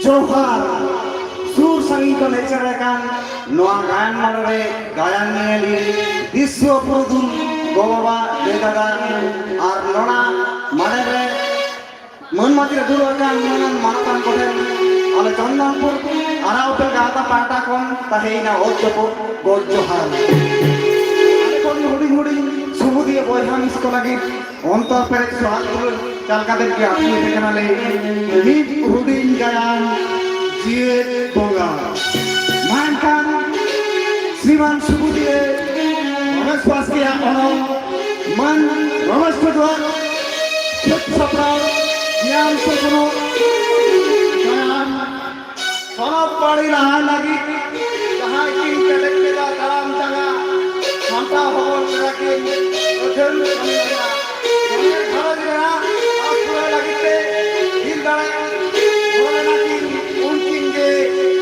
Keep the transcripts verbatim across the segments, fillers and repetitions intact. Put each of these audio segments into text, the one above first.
ᱡᱚᱦᱟᱨ᱾ ᱥᱩᱨ ᱥᱟᱺᱜᱤᱧ ᱠᱷᱚᱱ ᱦᱮᱡ ᱥᱮᱴᱮᱨ ᱟᱠᱟᱱ ᱱᱚᱣᱟ ᱜᱟᱭᱟᱱ ᱢᱟᱲᱟᱝ ᱨᱮ ᱜᱟᱭᱟᱱ ᱧᱮᱧᱮᱞᱤᱭᱟᱹ ᱫᱤᱥᱣᱟᱹ ᱯᱩᱨᱩᱫᱷᱩᱞ ᱜᱚ ᱵᱟᱵᱟ, ᱫᱟᱹᱭ ᱫᱟᱫᱟ ᱟᱨ ᱱᱚᱲᱟ ᱢᱟᱲᱟᱝ ᱨᱮ ᱢᱟᱹᱱ ᱢᱟᱹᱛᱤ ᱨᱮ ᱫᱩᱲᱩᱵ ᱟᱠᱟᱱ ᱢᱟᱹᱱᱟᱱ ᱢᱟᱱᱚᱛᱟᱱ ᱠᱚᱴᱷᱮᱱ ᱟᱞᱮ ᱪᱚᱱᱫᱚᱱᱯᱩᱨ ᱟᱨᱟᱣ ᱩᱯᱮᱞ ᱜᱟᱶᱛᱟ ᱯᱟᱦᱴᱟ ᱠᱷᱚᱱ ᱛᱟᱦᱮᱸᱭᱮᱱᱟ ᱚᱛ ᱡᱚᱯᱚᱜ ᱜᱚᱰ ᱡᱚᱦᱟᱨ᱾ ᱟᱞᱮ ᱠᱷᱚᱱ ᱦᱩᱰᱤᱧ ᱦᱩᱰᱤᱧ ᱥᱩᱵᱩᱫᱤᱭᱟᱹ ᱵᱚᱭᱦᱟ ᱢᱤᱥ ᱠᱚ ᱞᱟᱹᱜᱤᱫ ᱚᱱᱛᱚᱨ ᱯᱮᱨᱮᱡ ᱥᱚᱦᱟᱜ ᱫᱩᱞᱟᱹᱲ ᱪᱟᱞ ᱠᱟᱛᱮ ᱜᱮ ᱟᱹᱛᱩ ᱤᱫᱤ ᱠᱟᱱᱟᱞᱮ᱾ ᱢᱤᱫ ᱦᱩᱰᱤᱧ ᱜᱟᱭᱟᱱ, ᱡᱤᱭᱟᱹᱲ ᱵᱚᱸᱜᱟ᱾ ᱢᱮᱱᱠᱷᱟᱱ ᱥᱨᱤᱢᱟᱱ ᱥᱩᱵᱩᱫᱤᱭᱟᱹ ᱨᱚᱢᱮᱥ ᱵᱟᱥᱠᱮᱭᱟᱜ ᱚᱱᱚᱞ, ᱢᱟᱹᱱ ᱨᱚᱢᱮᱥ ᱴᱩᱰᱩᱣᱟᱜ ᱥᱟᱹᱛ ᱥᱟᱯᱲᱟᱣ, ᱜᱮᱭᱟᱱ ᱥᱚᱡᱽᱱᱚ ᱜᱟᱭᱟᱱ᱾ ᱥᱚᱱᱚᱛ ᱯᱟᱹᱲᱤ ᱞᱟᱦᱟ ᱞᱟᱹᱜᱤᱫ ᱡᱟᱦᱟᱸᱭ ᱠᱤᱱ ᱠᱮᱴᱮᱡ ᱞᱮᱫᱟ ᱛᱟᱲᱟᱢ ᱡᱟᱸᱜᱟ, ᱥᱟᱢᱴᱟᱣ ᱦᱚᱵᱚᱨ ᱞᱮᱫᱟ ᱠᱤᱱ ᱟᱹᱛᱷᱟᱹᱱ ᱠᱟᱹᱢᱤ ᱞᱮᱫᱟ᱾ ᱥᱚᱢᱟᱡᱽ ᱜᱷᱟᱨᱚᱸᱡᱽ ᱨᱮᱱᱟᱜ ᱟᱥ ᱯᱩᱨᱟᱹᱣ ᱞᱟᱹᱜᱤᱫ ᱛᱮ ᱫᱤᱞ ᱫᱟᱲᱮ ᱦᱚᱲ ᱞᱮᱱᱟ ᱠᱤᱱ ᱩᱱᱠᱤᱱ ᱜᱮ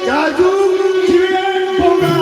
ᱡᱟᱭᱡᱩᱜᱽ ᱡᱤᱭᱟᱹᱲ ᱵᱚᱸᱜᱟ᱾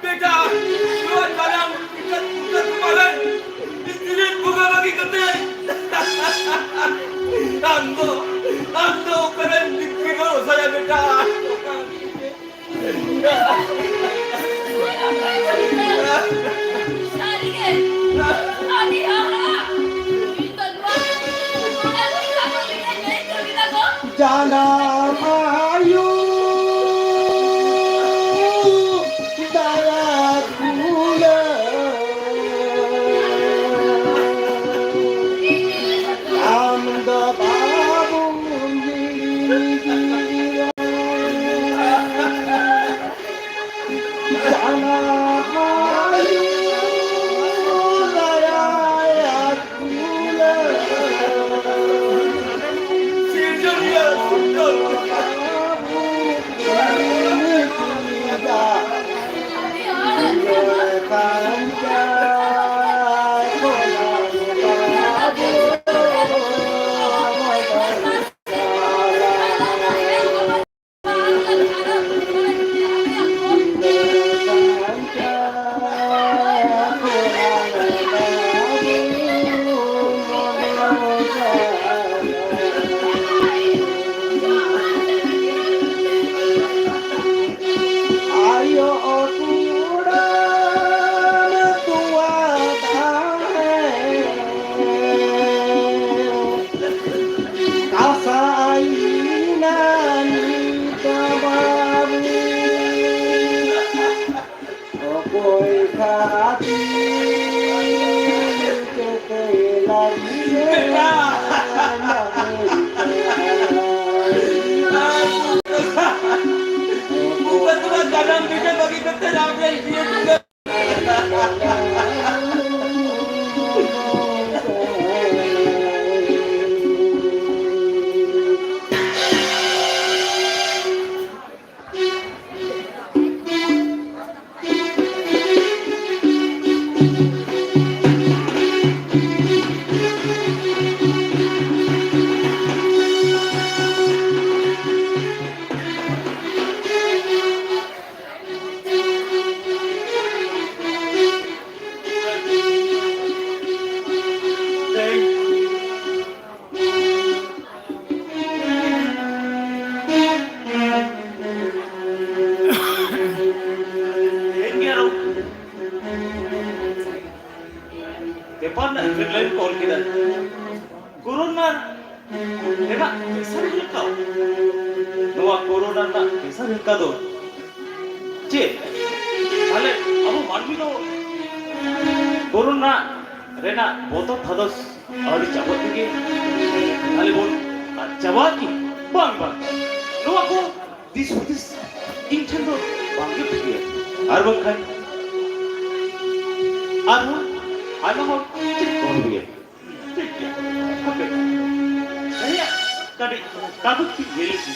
ᱵᱮᱴᱟ, ᱱᱚᱣᱟ ᱡᱟᱱᱟᱢ ᱯᱩᱨᱠᱟᱹ ᱯᱩᱨᱠᱟᱹ ᱛᱩᱢᱟᱹᱞ ᱤᱥᱛᱨᱤ ᱵᱚᱸᱜᱟ ᱵᱟᱹᱜᱤ ᱠᱟᱛᱮ ᱟᱢ ᱫᱚ, ᱟᱢ ᱫᱚ ᱥᱟᱹᱨᱤᱜᱮ ᱟᱹᱰᱤ ᱦᱟᱦᱟᱲᱟ᱾ ᱤᱧ ᱫᱚ ᱱᱚᱣᱟ ᱠᱚ ᱧᱮᱞ ᱞᱮᱠᱷᱟᱱ ᱫᱚ ᱢᱤᱫᱴᱮᱱ ᱟᱹᱭᱠᱟᱹᱣ ᱠᱮᱫᱟ ᱠᱚ᱾ ᱡᱟᱱᱟᱢ ᱟᱭᱳ ᱫᱟᱭᱟ ᱫᱩᱞᱟᱹᱲ, ᱟᱢ ᱫᱚ ᱵᱟᱵᱚᱱ ᱦᱤᱲᱤᱧ ᱜᱮᱭᱟ᱾ ᱡᱟᱱᱟᱢ ᱟᱭᱳ ᱫᱟᱭᱟ ᱫᱩᱞᱟᱹᱲ᱾ ᱥᱤᱨᱡᱚᱱᱤᱭᱟᱹ, ᱥᱤᱨᱡᱚᱱᱤᱭᱟᱹ᱾ ᱛᱮᱥᱟᱨ ᱦᱮᱞᱠᱟᱣ᱾ ᱱᱚᱣᱟ ᱠᱳᱨᱳᱱᱟ ᱨᱮᱱᱟᱜ ᱛᱮᱥᱟᱨ ᱦᱮᱞᱠᱟᱣ ᱫᱚ ᱪᱮᱫ? ᱛᱟᱦᱞᱮ ᱟᱵᱚ ᱢᱟᱹᱱᱢᱤ ᱫᱚ ᱠᱳᱨᱳᱱᱟ ᱨᱮᱱᱟᱜ ᱵᱚᱛᱚᱨ ᱫᱷᱟᱫᱚᱥ ᱟᱹᱣᱨᱤ ᱪᱟᱵᱟᱜ ᱛᱮᱜᱮ ᱛᱟᱦᱞᱮ ᱵᱚᱱ ᱟᱫ ᱪᱟᱵᱟᱜ ᱠᱤ? ᱵᱟᱝ, ᱵᱟᱝ, ᱱᱚᱣᱟ ᱠᱚ ᱫᱤᱥ ᱦᱩᱫᱤᱥ ᱤᱧ ᱴᱷᱮᱱ ᱫᱚ ᱵᱟᱝᱜᱮ ᱵᱷᱟᱹᱜᱤᱭᱟ᱾ ᱟᱨ ᱵᱟᱝᱠᱷᱟᱱ ᱟᱨᱦᱚᱸ ᱟᱭᱢᱟ ᱦᱚᱲ ᱪᱮᱫ ᱠᱚ ᱵᱷᱟᱹᱜᱤᱭᱟ? ᱴᱷᱤᱠ ᱜᱮᱭᱟ, ᱦᱟᱯᱮ, ᱡᱟᱦᱟᱸᱭᱟᱜ ᱠᱟᱹᱴᱤᱡ ᱠᱟᱹᱴᱩᱵ ᱠᱤᱱ ᱧᱮᱞ ᱤᱫᱤ᱾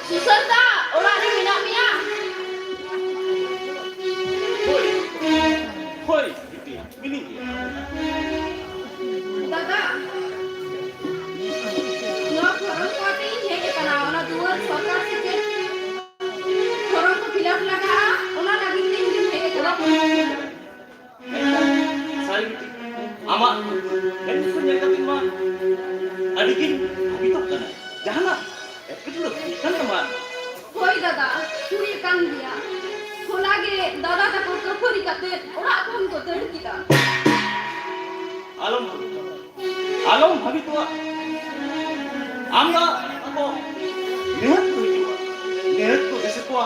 ᱥᱩᱥᱟᱹᱨ ᱫᱟ, ᱚᱲᱟᱜ ᱨᱮ ᱢᱮᱱᱟᱜ ᱢᱮᱭᱟ? ᱦᱳᱭ, ᱦᱳᱭ, ᱵᱤᱴᱤ, ᱢᱤᱱᱟᱹᱧ ᱜᱮᱭᱟ᱾ ᱫᱟᱫᱟ, ᱱᱚᱣᱟ ᱯᱷᱚᱨᱚᱢ ᱠᱚ ᱟᱛᱮ ᱤᱧ ᱦᱮᱡ ᱟᱠᱟᱱᱟ, ᱚᱱᱟ ᱫᱩᱣᱟᱹᱨ ᱥᱚᱨᱠᱟᱨ ᱥᱮ ᱪᱮᱫ ᱯᱷᱚᱨᱚᱢ ᱠᱚ ᱯᱷᱤᱞᱟᱯ ᱞᱟᱜᱟᱜᱼᱟ, ᱚᱱᱟ ᱞᱟᱹᱜᱤᱫ ᱛᱮ ᱤᱧ ᱦᱮᱡ ᱟᱠᱟᱱᱟ᱾ ᱥᱟᱹᱨᱤ ᱜᱮ, ᱟᱢᱟᱜ ᱢᱮᱫ ᱠᱚ ᱧᱮᱞ ᱠᱟᱛᱮ ᱢᱟ ᱟᱹᱰᱤ ᱜᱤᱧ ᱵᱷᱟᱵᱤᱛᱚᱜ ᱠᱟᱱᱟ᱾ ᱡᱟᱦᱟᱱᱟᱜ ᱮᱴᱠᱮᱴᱚᱬᱮ ᱦᱩᱭ ᱠᱟᱱ ᱛᱟᱢᱟ? ᱦᱳᱭ ᱫᱟᱫᱟ, ᱦᱩᱭ ᱟᱠᱟᱱ ᱜᱮᱭᱟ᱾ ᱦᱚᱞᱟ ᱜᱮ ᱫᱟᱫᱟ ᱛᱟᱠᱚ ᱠᱷᱟᱹᱯᱟᱹᱨᱤ ᱠᱟᱛᱮ ᱚᱲᱟᱜ ᱠᱷᱚᱱ ᱠᱚ ᱫᱟᱹᱲ ᱠᱮᱫᱟ᱾ ᱟᱞᱚᱢ ᱵᱷᱟᱵᱤᱛᱚᱜᱼᱟ, ᱟᱞᱚᱢ ᱵᱷᱟᱵᱤᱛᱚᱜᱼᱟ᱾ ᱟᱢ ᱫᱚ ᱟᱠᱚ ᱱᱤᱦᱟᱹᱛ ᱠᱚ ᱦᱤᱡᱩᱜᱼᱟ, ᱱᱤᱦᱟᱹᱛ ᱠᱚ ᱫᱤᱥᱟᱹ ᱠᱚᱣᱟ᱾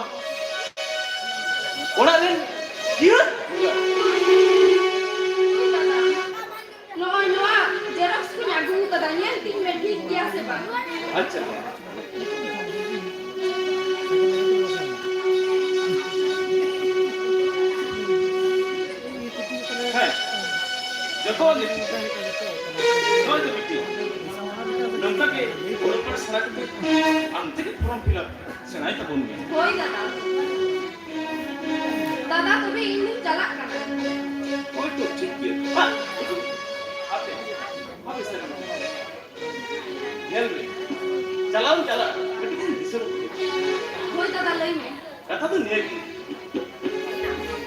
ᱚᱲᱟᱜ ᱨᱮᱱ ᱡᱤᱭᱟᱹᱲ ᱦᱩᱭᱩᱜᱼᱟ᱾ ᱱᱚᱜᱼᱚᱭ ᱱᱚᱣᱟ ᱡᱮᱨᱚᱠᱥ ᱠᱚᱧ ᱟᱹᱜᱩ ᱠᱟᱫᱟ, ᱧᱮᱞ ᱛᱤᱧ ᱢᱮ, ᱴᱷᱤᱠ ᱜᱮᱭᱟ ᱥᱮ ᱵᱟᱝ? ᱟᱪᱪᱷᱟ᱾ ᱦᱮᱸ, ᱡᱚᱛᱚᱣᱟᱜ ᱜᱮ ᱴᱷᱤᱠ ᱜᱮᱭᱟ᱾ ᱱᱚᱜᱼᱚᱭ ᱛᱚ ᱵᱤᱴᱤ, ᱱᱚᱝᱠᱟ ᱜᱮ ᱚᱞᱚᱜ ᱯᱟᱲᱦᱟᱜ ᱥᱮᱬᱟ ᱠᱟᱛᱮ ᱟᱢ ᱛᱮᱜᱮ ᱯᱷᱨᱚᱢ ᱯᱷᱤᱞᱟᱯ ᱥᱮᱬᱟᱭ ᱛᱟᱵᱚᱱ ᱢᱮ᱾ ᱦᱳᱭ ᱫᱟᱫᱟ᱾ ᱫᱟᱫᱟ, ᱛᱚᱵᱮ ᱤᱧ ᱫᱚᱧ ᱪᱟᱞᱟᱜ ᱠᱟᱱᱟ᱾ ᱦᱳᱭ ᱛᱚ, ᱴᱷᱤᱠ ᱜᱮᱭᱟ᱾ ᱦᱟ, ᱦᱤᱡᱩᱜ ᱢᱮ᱾ ᱦᱟᱯᱮ, ᱦᱟᱯᱮ ᱥᱮ᱾ ᱧᱮᱞ ᱢᱮ, ᱪᱟᱞᱟᱣ ᱪᱟᱞᱟᱜ ᱠᱟᱹᱴᱤᱡ ᱤᱧ ᱫᱤᱥᱟᱹ ᱨᱩᱣᱟᱹᱲ ᱠᱮᱫᱟ᱾ ᱦᱳᱭ ᱫᱟᱫᱟ, ᱞᱟᱹᱭ ᱢᱮ᱾ ᱠᱟᱛᱷᱟ ᱫᱚ ᱱᱤᱭᱟᱹ ᱜᱮ,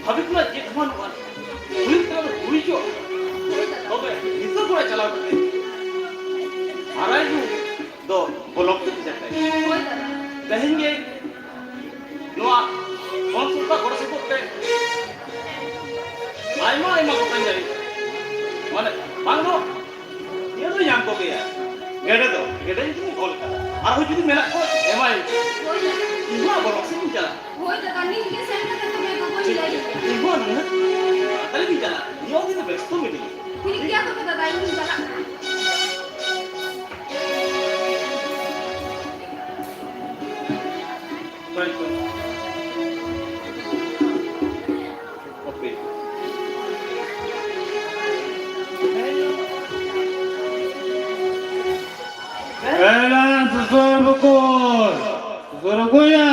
ᱵᱷᱟᱵᱤ ᱠᱷᱚᱱᱟᱜ ᱪᱮᱫ ᱦᱚᱸ ᱵᱟᱹᱱᱩᱜᱼᱟ᱾ ᱦᱩᱭᱩᱜ ᱠᱟᱱᱟ ᱫᱚ ᱦᱩᱭ ᱦᱚᱪᱚ᱾ ᱦᱳᱭ ᱫᱟᱫᱟ᱾ ᱛᱚᱵᱮ ᱱᱤᱛᱚᱜ ᱠᱷᱚᱱᱟᱜ ᱪᱟᱞᱟᱣ ᱠᱟᱛᱮ ᱟᱨᱟᱭ ᱫᱚ ᱵᱚᱞᱚᱠ ᱛᱮ ᱵᱷᱮᱡᱟ ᱠᱟᱭ᱾ ᱦᱳᱭ ᱫᱟᱫᱟ᱾ ᱛᱮᱦᱮᱧ ᱜᱮ ᱱᱚᱣᱟ ᱯᱚᱱᱚᱛ ᱥᱚᱨᱠᱟᱨ ᱜᱚᱲᱚ ᱥᱚᱯᱚᱦᱚᱫ ᱛᱮ ᱟᱭᱢᱟ ᱟᱭᱢᱟ ᱜᱚᱴᱟᱝ ᱡᱟᱭᱜᱟ, ᱢᱟᱱᱮ, ᱵᱟᱝ ᱫᱚ ᱤᱭᱟᱹ ᱫᱚ ᱧᱟᱢ ᱠᱚᱜᱮᱭᱟ᱾ ᱜᱮᱰᱮ ᱫᱚ, ᱜᱮᱰᱮ ᱧᱩᱛᱩᱢ ᱤᱧ ᱚᱞ ᱠᱟᱫᱟ᱾ ᱟᱨᱦᱚᱸ ᱡᱩᱫᱤ ᱢᱮᱱᱟᱜ ᱠᱚᱣᱟ, ᱮᱢᱟᱭ᱾ ᱦᱳᱭ ᱫᱟᱫᱟ᱾ ᱤᱧ ᱦᱚᱸ ᱟᱵᱚ ᱨᱚᱥ ᱤᱧ ᱪᱟᱞᱟᱜ᱾ ᱦᱳᱭ ᱫᱟᱫᱟ, ᱱᱤᱛ ᱜᱮ ᱥᱮᱱ ᱠᱟᱛᱮ ᱛᱚᱵᱮ ᱜᱚᱜᱚᱧ ᱞᱟᱹᱭ ᱟᱭᱟ᱾ ᱤᱧ ᱦᱚᱸ ᱱᱩᱱᱟᱹᱜ ᱛᱟᱲᱟᱛᱟᱲᱤ ᱜᱤᱧ ᱪᱟᱞᱟᱜ᱾ ᱤᱧ ᱦᱚᱸ ᱛᱤᱱᱟᱹᱜ ᱵᱮᱥᱛᱚ ᱢᱤᱱᱟᱹᱧᱟ᱾ ᱴᱷᱤᱠ ᱜᱮᱭᱟ ᱛᱚᱵᱮ ᱫᱟᱫᱟ, ᱤᱧ ᱦᱚᱸᱧ ᱪᱟᱞᱟᱜ ᱠᱟᱱᱟ᱾ ᱦᱳᱭ, ᱦᱳᱭ᱾ ᱮᱲᱟ ᱥᱩᱥᱩᱨ ᱵᱩᱠᱩᱨ, ᱥᱩᱥᱩᱨ ᱵᱩᱠᱩᱭᱟ᱾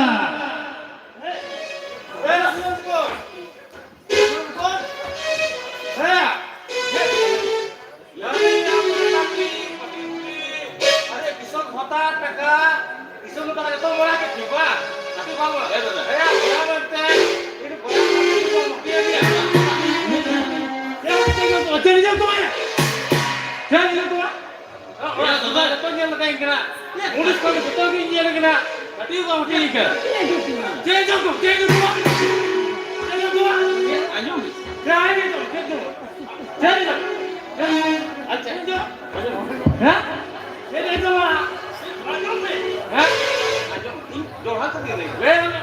ᱦᱮᱸ᱾ ᱟᱨᱮ, ᱵᱤᱥᱚᱱ ᱵᱷᱟᱛᱟ ᱴᱟᱠᱟ, ᱵᱤᱥᱚᱱ ᱴᱟᱠᱟ ᱡᱚᱛᱚ ᱢᱚᱲᱟ ᱠᱮᱫ ᱠᱚᱣᱟ᱾ ᱟᱯᱮ ᱵᱟᱝ ᱵᱟᱝ᱾ ᱦᱮᱸ, ᱫᱟᱫᱟ᱾ ᱦᱮᱸ, ᱵᱚᱭᱦᱟ ᱢᱮᱱᱛᱮ, ᱤᱧ ᱵᱚᱭᱦᱟ ᱢᱮᱱᱛᱮ ᱤᱧ ᱵᱚᱭᱦᱟ ᱢᱮᱱᱛᱮ᱾ ᱪᱮᱫ ᱮᱢ ᱪᱤᱠᱟᱹ ᱠᱚᱣᱟ? ᱪᱮᱫ ᱮᱢ ᱪᱤᱠᱟᱹ ᱠᱚᱣᱟ? ᱪᱮᱫ ᱮᱢ ᱪᱤᱠᱟᱹ ᱠᱚᱣᱟ? ᱚᱲᱟᱜ ᱫᱟᱫᱟ ᱡᱚᱛᱚ ᱧᱮᱞ ᱞᱮᱠᱟᱧ ᱠᱟᱱᱟ᱾ ᱯᱩᱞᱤᱥ ᱠᱚ ᱡᱚᱛᱚ ᱜᱤᱧ ᱧᱮᱞ ᱠᱟᱱᱟ᱾ ᱠᱟᱹᱴᱤᱡ ᱵᱟᱝ ᱦᱩᱰᱤᱧ ᱠᱟᱱᱟ᱾ ᱪᱮᱫ ᱮᱢ ᱪᱤᱠᱟᱹ ᱠᱚᱣᱟ? ᱪᱮᱫ ᱮᱢ ᱪᱤᱠᱟᱹ ᱠᱚᱣᱟ? ᱪᱮᱫ ᱮᱢ ᱪᱤᱠᱟᱹ ᱠᱚᱣᱟ? ᱟᱸᱡᱚᱢ ᱢᱮ᱾ ᱪᱮᱫ ᱮᱢ ᱪᱤᱠᱟᱹ ᱠᱚᱣᱟ? ᱪᱮᱫ ᱮᱢ ᱪᱤᱠᱟᱹ ᱠᱚᱣᱟ? ᱟᱪᱪᱷᱟ᱾ ᱦᱮᱸ? ᱦᱮᱸ? ᱟᱸᱡᱚᱢ ᱢᱮ᱾ ᱦᱮᱸ? ᱟᱸᱡᱚᱢ ᱢᱮ᱾ ᱤᱧ ᱫᱚᱦᱲᱟ ᱛᱮᱜᱮ ᱞᱟᱹᱭ ᱢᱮ᱾ ᱞᱟᱹᱭ ᱢᱮ᱾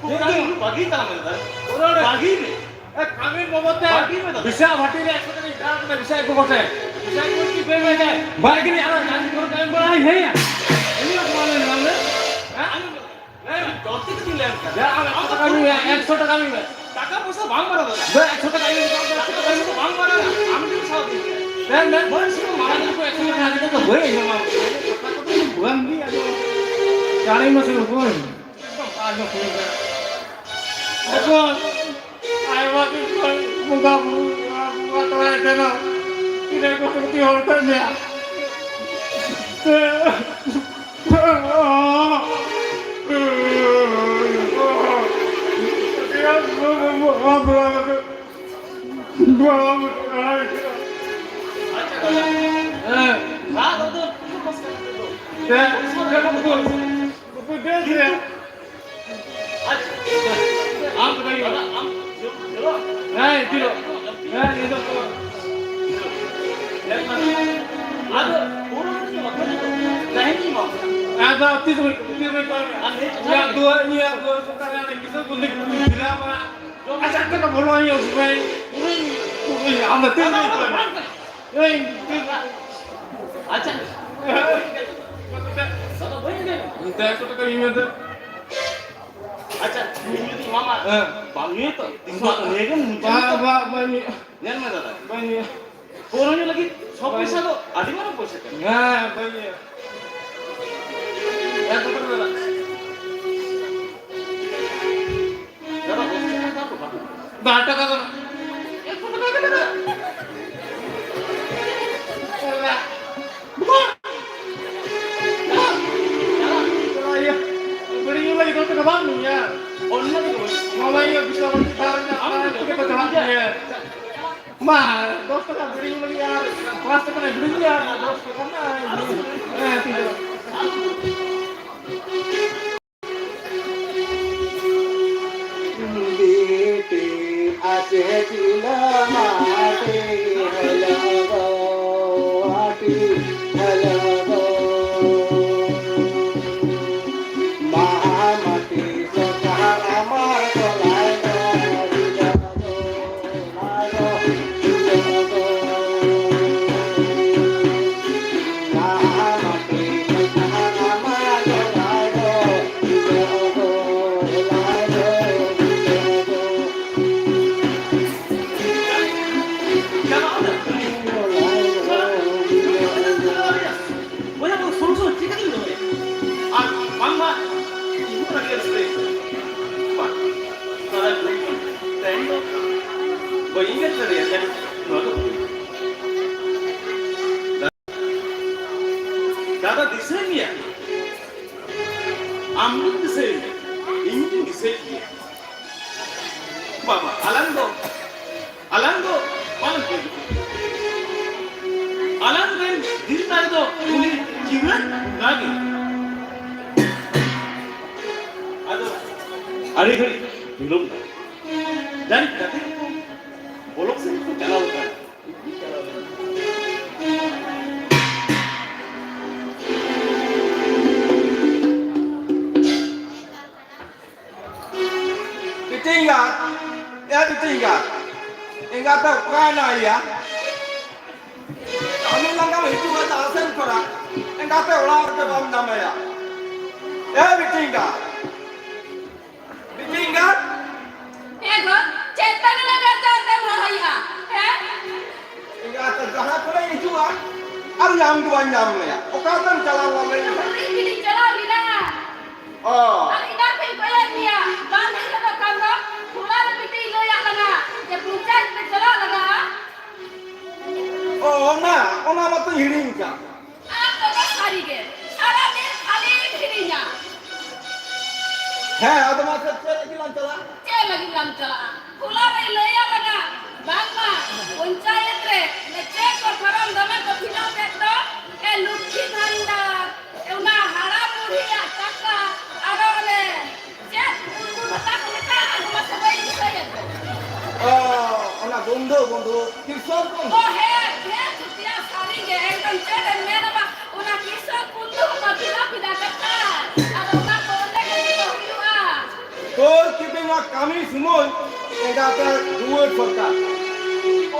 ᱠᱤᱱᱛᱩ ᱤᱧ ᱵᱟᱹᱜᱤ ᱛᱟᱞᱟᱝ ᱢᱮ ᱫᱟᱫᱟ᱾ ᱯᱩᱨᱟᱹ ᱨᱮ᱾ ᱵᱟᱹᱜᱤ ᱢᱮ᱾ ᱮ, ᱠᱟᱹᱢᱤ ᱵᱟᱵᱚᱫ ᱛᱮ ᱵᱟᱹᱜᱤ ᱢᱮ ᱫᱟᱫᱟ᱾ ᱵᱤᱥᱟ ᱵᱷᱟᱴᱤ ᱨᱮ ᱮᱠᱥᱚ ᱴᱟᱠᱟ ᱤᱧ ᱫᱟᱞ ᱠᱮᱫᱟ, ᱵᱤᱥᱟ ᱮᱠ ᱵᱚᱴᱮ᱾ ᱵᱤᱥᱟ ᱮᱠ ᱵᱚᱴᱮ ᱵᱟᱹᱜᱤ ᱢᱮ᱾ ᱟᱨ ᱠᱟᱹᱢᱤ ᱠᱚᱨᱮ ᱠᱟᱹᱢᱤ ᱵᱟᱲᱟᱭ ᱦᱮᱸ ᱭᱟ᱾ ᱤᱧ ᱦᱚᱸ ᱠᱚᱢᱟ ᱞᱮ ᱧᱟᱢ ᱞᱮ᱾ ᱦᱮᱸ? ᱟᱸᱡᱚᱢ ᱢᱮ᱾ ᱞᱟᱹᱭ ᱢᱮ, ᱡᱚᱞᱫᱤ ᱠᱟᱹᱴᱤᱡ ᱞᱟᱹᱭ ᱢᱮ᱾ ᱭᱟ, ᱟᱢ ᱮᱠᱥᱚ ᱴᱟᱠᱟ ᱤᱢᱟᱹᱧ ᱢᱮ, ᱮᱠᱥᱚ ᱴᱟᱠᱟ ᱤᱢᱟᱹᱧ ᱢᱮ᱾ ᱴᱟᱠᱟ ᱯᱚᱭᱥᱟ ᱵᱟᱝ ᱵᱟᱲᱟᱣ ᱫᱟᱫᱟ᱾ ᱫᱟ, ᱮᱠᱥᱚ ᱴᱟᱠᱟ ᱤᱢᱟᱹᱧ ᱢᱮ, ᱮᱠᱥᱚ ᱴᱟᱠᱟ ᱤᱢᱟᱹᱧ ᱢᱮ᱾ ᱵᱟᱝ ᱵᱟᱲᱟᱣ ᱫᱟᱫᱟ᱾ ᱟᱢ ᱴᱷᱮᱱ ᱥᱟᱶ ᱫᱤᱱ᱾ ᱫᱮᱱ, ᱫᱮᱱ᱾ ᱵᱟᱹᱧ ᱥᱮᱱᱚᱜ ᱢᱟᱨᱟᱝ ᱠᱚ ᱮᱠᱥᱚ ᱴᱟᱠᱟ ᱦᱟᱛᱟᱣ ᱠᱟᱛᱮ ᱫᱚ ᱵᱟᱹᱧ ᱟᱸᱡᱚᱢᱟ᱾ ᱵᱟᱝ ᱜᱮ, ᱟᱫᱚ ᱪᱟᱲᱮ ᱢᱟᱥᱮ ᱵᱚᱠᱚᱧ᱾ ᱮᱠᱫᱚᱢ ᱟᱸᱡᱚᱢ ᱦᱩᱭ ᱠᱟᱱᱟ᱾ ᱵᱚᱠᱚᱧ, ᱟᱭᱢᱟ ᱫᱤᱱ ᱠᱷᱚᱱ ᱵᱚᱸᱜᱟ ᱵᱩᱨᱩ, ᱵᱚᱸᱜᱟ ᱛᱟᱞᱟᱭ ᱠᱟᱱᱟ᱾ ᱛᱤᱱᱟᱹᱜ ᱠᱚ ᱠᱷᱚᱛᱤ ᱦᱚᱲ ᱠᱟᱱ ᱢᱮᱭᱟ᱾ ᱟᱫᱚ ᱛᱤᱥ ᱦᱩᱭ, ᱛᱤᱥ ᱦᱩᱭ ᱠᱚᱜᱼᱟ? ᱤᱧᱟᱹᱜ ᱫᱩᱣᱟᱹᱨ, ᱤᱧᱟᱹᱜ ᱫᱩᱣᱟᱹᱨ ᱥᱩᱨ ᱨᱮ ᱜᱤᱫᱽᱨᱟᱹ ᱠᱚ ᱞᱟᱹᱜᱤᱫ ᱯᱷᱤᱨᱟᱣ ᱠᱟᱱᱟ᱾ ᱟᱪᱪᱷᱟ, ᱟᱯᱮ ᱫᱚ ᱵᱚᱞᱚ ᱦᱩᱭᱩᱜ ᱯᱮ᱾ ᱟᱢ ᱫᱚ ᱛᱤᱥ ᱦᱩᱭ ᱠᱚᱜᱼᱟ? ᱮᱭ, ᱛᱤᱥ? ᱟᱪᱪᱷᱟ᱾ ᱫᱟᱫᱟ, ᱵᱟᱹᱧ ᱞᱟᱹᱭ᱾ ᱫᱟᱫᱟ, ᱮᱠᱥᱚ ᱴᱟᱠᱟ ᱤᱧ ᱢᱮ ᱫᱮ᱾ ᱟᱪᱪᱷᱟ, ᱤᱧ ᱡᱩᱫᱤ ᱮᱢᱟᱢᱟ, ᱦᱮᱸ᱾ ᱵᱟᱢ ᱧᱩᱭᱟ ᱛᱚ? ᱛᱤᱥ ᱦᱚᱸ ᱵᱟᱢ ᱧᱩᱭᱟ ᱠᱟᱱ, ᱧᱩᱭ ᱵᱟ-, ᱠᱟᱱ ᱛᱚ? ᱵᱟ-, ᱵᱟᱹᱧ ᱧᱩᱭᱟ᱾ ᱧᱮᱞ ᱢᱮ ᱫᱟᱫᱟ, ᱵᱟᱹᱧ ᱧᱩᱭᱟ᱾ ᱯᱟᱹᱣᱨᱟᱹ ᱧᱩ ᱞᱟᱹᱜᱤᱫ ᱥᱚ ᱯᱚᱭᱥᱟ ᱫᱚ ᱟᱹᱰᱤ ᱢᱟᱨᱟᱝ ᱯᱚᱭᱥᱟ ᱠᱟᱱᱟ᱾ ᱦᱮᱸ, ᱵᱟᱹᱧ ᱧᱩᱭᱟ᱾ ᱮᱠ ᱵᱳᱛᱚᱞ ᱫᱟᱫᱟ᱾ ᱫᱟᱫᱟ, ᱫᱚᱥ ᱴᱟᱠᱟ ᱫᱟᱢ ᱫᱚ ᱵᱟᱝ᱾ ᱫᱚᱥ ᱴᱟᱠᱟ ᱫᱚ ᱵᱟᱝ᱾ ᱮᱠᱥᱚ ᱴᱟᱠᱟ ᱜᱮ ᱫᱟᱫᱟ᱾ ᱵᱤᱲᱤ ᱧᱩ ᱞᱟᱹᱜᱤᱫ ᱫᱚᱥ ᱴᱟᱠᱟ ᱵᱟᱢ ᱧᱩᱭᱟ? ᱚᱱᱟ ᱫᱚ ᱵᱟᱹᱧ ᱢᱟᱢᱟ ᱤᱭᱟᱹ ᱵᱤᱥᱟᱞ ᱵᱟᱹᱲᱛᱤ ᱫᱟᱨ ᱨᱮᱱᱟᱜ ᱟᱢ ᱫᱟᱨ ᱫᱚ ᱪᱤᱠᱟᱹ ᱛᱮ ᱪᱟᱞᱟᱜ ᱧᱩᱭᱟ? ᱢᱟ, ᱫᱚᱥ ᱴᱟᱠᱟ ᱵᱤᱲᱤ ᱧᱩ ᱞᱟᱹᱜᱤᱫ ᱟᱨ ᱯᱟᱸᱪ ᱴᱟᱠᱟ ᱨᱮᱱᱟᱜ ᱵᱤᱲᱤ ᱧᱩᱭᱟ, ᱟᱨ ᱫᱚᱥ ᱴᱟᱠᱟ ᱨᱮᱱᱟᱜ ᱦᱮᱸ, ᱴᱷᱤᱠ ᱜᱮᱭᱟ᱾ ᱵᱤᱴᱤ ᱟᱥᱮ ᱪᱤᱞᱟ ᱢᱟᱴᱤ ᱦᱟᱞᱟᱜᱚ, ᱟᱴᱤ ᱦᱟᱞᱟᱜᱚ᱾ ᱢᱟᱦᱟᱢᱟᱴᱤ ᱥᱚᱠᱟ ᱟᱢᱟᱨ ᱠᱚᱞᱟᱭ ᱫᱚ ᱵᱤᱞᱟ ᱫᱚ᱾ ᱵᱚᱭᱦᱟ ᱫᱚ ᱥᱚᱝᱥᱚᱭ ᱪᱮᱫ ᱠᱟᱛᱮᱧ ᱫᱚᱦᱚᱭᱟ? ᱟᱨ ᱵᱟᱝᱢᱟ ᱤᱧ ᱦᱚᱸ ᱟᱹᱰᱤ ᱨᱟᱹᱥᱠᱟᱹ᱾ ᱵᱟᱝ, ᱛᱟᱦᱞᱮ ᱛᱮᱦᱮᱧ ᱫᱚ ᱵᱟᱹᱧ ᱧᱮᱞ ᱫᱟᱲᱮᱭᱟᱜ ᱠᱟᱱᱟ᱾ ᱱᱚᱣᱟ ᱫᱚ ᱵᱷᱩᱞ᱾ ᱫᱟᱫᱟ, ᱫᱤᱥᱟᱹᱭ ᱢᱮᱭᱟ᱾ ᱟᱢ ᱫᱚᱢ ᱫᱤᱥᱟᱹᱭ ᱢᱮᱭᱟ᱾ ᱤᱧ ᱫᱚᱧ ᱫᱤᱥᱟᱹᱭ ᱜᱮᱭᱟ᱾ ᱵᱟᱵᱟ, ᱟᱞᱟᱝ ᱫᱚ, ᱟᱞᱟᱝ ᱫᱚ ᱵᱟᱞᱟᱝ ᱜᱩᱡᱩᱜᱼᱟ᱾ ᱟᱞᱟᱝ ᱨᱮᱱ ᱫᱤᱞ ᱛᱟᱭ ᱫᱚ ᱩᱱᱤ ᱡᱤᱣᱮᱫ ᱵᱚᱸᱜᱟ ᱜᱮ᱾ ᱟᱫᱚ ᱟᱹᱰᱤ ᱜᱷᱟᱹᱲᱤᱡ ᱵᱤᱞᱚᱢ ᱮᱱᱟ᱾ ᱡᱟᱹᱱᱤᱡ ᱜᱟᱛᱮ ᱠᱚ ᱵᱚᱞᱚᱠ ᱥᱮᱫ ᱠᱚ ᱪᱟᱞᱟᱣ ᱟᱠᱟᱱᱟ᱾ ᱮ ᱵᱤᱴᱤ ᱮᱸᱜᱟᱛ, ᱮᱸᱜᱟᱛᱮ ᱚᱠᱟᱭᱮᱱᱟ ᱭᱟ? ᱠᱟᱹᱢᱤ ᱞᱟᱸᱜᱟᱢ ᱦᱤᱡᱩᱜᱼᱟ ᱡᱟᱦᱟᱸ ᱥᱮᱱ ᱠᱷᱚᱱᱟᱜ, ᱮᱸᱜᱟᱛᱮ ᱚᱲᱟᱜ ᱨᱮᱜᱮ ᱵᱟᱢ ᱧᱟᱢᱮᱭᱟ᱾ ᱮ ᱵᱤᱴᱤ ᱮᱸᱜᱟᱛ, ᱵᱤᱴᱤ ᱮᱸᱜᱟᱛ᱾ ᱮ ᱜᱚ, ᱪᱮᱫ ᱛᱟᱹᱱᱤ ᱞᱟᱸᱜᱟ ᱛᱮᱢ ᱨᱚᱦᱚᱭᱮᱜᱼᱟ? ᱦᱮᱸ? ᱮᱸᱜᱟᱛᱮ ᱡᱟᱦᱟᱸ ᱠᱷᱚᱱᱮ ᱦᱤᱡᱩᱜᱼᱟ, ᱟᱨ ᱧᱟᱢ ᱜᱮ ᱵᱟᱹᱧ ᱧᱟᱢ ᱢᱮᱭᱟ᱾ ᱚᱠᱟ ᱛᱮᱢ ᱪᱟᱞᱟᱣ ᱞᱮᱱᱟ? ᱦᱩᱰᱤᱧ ᱜᱮᱞᱤᱧ ᱪᱟᱞᱟᱣ ᱞᱮᱱᱟ᱾ ᱚ᱾ ᱟᱨ ᱮᱱᱟᱝ ᱠᱷᱚᱱ ᱠᱚᱭᱚᱜ ᱢᱮᱭᱟ, ᱵᱟᱢ ᱦᱮᱡ ᱜᱚᱫᱚᱜ ᱠᱟᱱ ᱫᱚ᱾ ᱦᱚᱞᱟ ᱨᱮ ᱵᱤᱴᱤᱭ ᱞᱟᱹᱭᱟᱫ ᱞᱟᱝᱟ ᱡᱮ ᱯᱚᱧᱪᱟᱭᱮᱛ ᱯᱮ ᱪᱟᱞᱟᱜ ᱞᱟᱜᱟᱜᱼᱟ᱾ ᱚ, ᱚᱱᱟ, ᱚᱱᱟ ᱢᱟᱛᱚᱧ ᱦᱤᱲᱤᱧ ᱠᱟᱜ᱾ ᱟᱢ ᱫᱚ ᱥᱟᱹᱨᱤ ᱜᱮ, ᱥᱟᱨᱟ ᱫᱤᱱ ᱠᱷᱟᱹᱞᱤᱢ ᱦᱤᱲᱤᱧᱟ᱾ ᱦᱮᱸ, ᱟᱫᱚ ᱢᱟ ᱪᱮᱫ, ᱪᱮᱫ ᱞᱟᱹᱜᱤᱫ ᱞᱟᱝ ᱪᱟᱞᱟᱜᱼᱟ? ᱪᱮᱫ ᱞᱟᱹᱜᱤᱫ ᱞᱟᱝ ᱪᱟᱞᱟᱜᱼᱟ? ᱦᱚᱞᱟ ᱨᱮᱭ ᱞᱟᱹᱭᱟᱫ ᱞᱟᱝᱟ, ᱵᱟᱝᱢᱟ ᱯᱚᱧᱪᱟᱭᱮᱛ ᱨᱮ ᱪᱮᱫ ᱠᱚ ᱯᱷᱚᱨᱚᱢ ᱫᱚᱢᱮ ᱠᱚ ᱯᱷᱤᱞᱟᱯ ᱮᱫ ᱫᱚ, ᱮ ᱞᱚᱠᱠᱷᱤ ᱵᱷᱟᱱᱰᱟᱨ, ᱮ ᱚᱱᱟ ᱦᱟᱲᱟᱢ ᱵᱩᱲᱦᱤᱭᱟᱜ ᱴᱟᱠᱟ, ᱟᱨᱚ ᱚᱱᱮ ᱪᱮᱫ ᱩᱱᱠᱩ ᱵᱷᱟᱛᱟ ᱠᱚ ᱢᱮᱛᱟᱜᱼᱟ, ᱟᱫᱚ ᱢᱟᱥᱮ ᱵᱟᱹᱧ ᱫᱤᱥᱟᱹᱭᱮᱫ ᱫᱚ᱾ ᱚ, ᱚᱱᱟ ᱵᱚᱱᱫᱷᱩ, ᱵᱚᱱᱫᱷᱩ, ᱠᱨᱤᱥᱚᱠ ᱵᱚᱱᱫᱷᱩ᱾ ᱚ, ᱦᱮᱸ, ᱦᱮᱸ, ᱪᱩᱛᱤᱭᱟ, ᱥᱟᱹᱨᱤ ᱜᱮ, ᱮᱠᱫᱚᱢ ᱪᱮᱫ ᱮᱢ ᱢᱮᱱᱟ ᱵᱟ, ᱚᱱᱟ ᱠᱨᱤᱥᱚᱠ ᱵᱚᱱᱫᱷᱩ ᱠᱚ ᱯᱷᱤᱞᱟᱯ ᱮᱫᱟ ᱠᱟᱛᱷᱟ, ᱟᱫᱚ ᱚᱱᱟ ᱠᱚ ᱚᱸᱰᱮ ᱜᱮ ᱡᱚᱛᱚ ᱦᱩᱭᱩᱜᱼᱟ᱾ ᱛᱚ ᱠᱤᱯᱤ ᱱᱚᱣᱟ ᱠᱟᱹᱢᱤ ᱥᱚᱢᱚᱭ ᱮᱸᱜᱟᱛᱮ ᱫᱩᱣᱟᱹᱨ ᱥᱚᱨᱠᱟᱨ᱾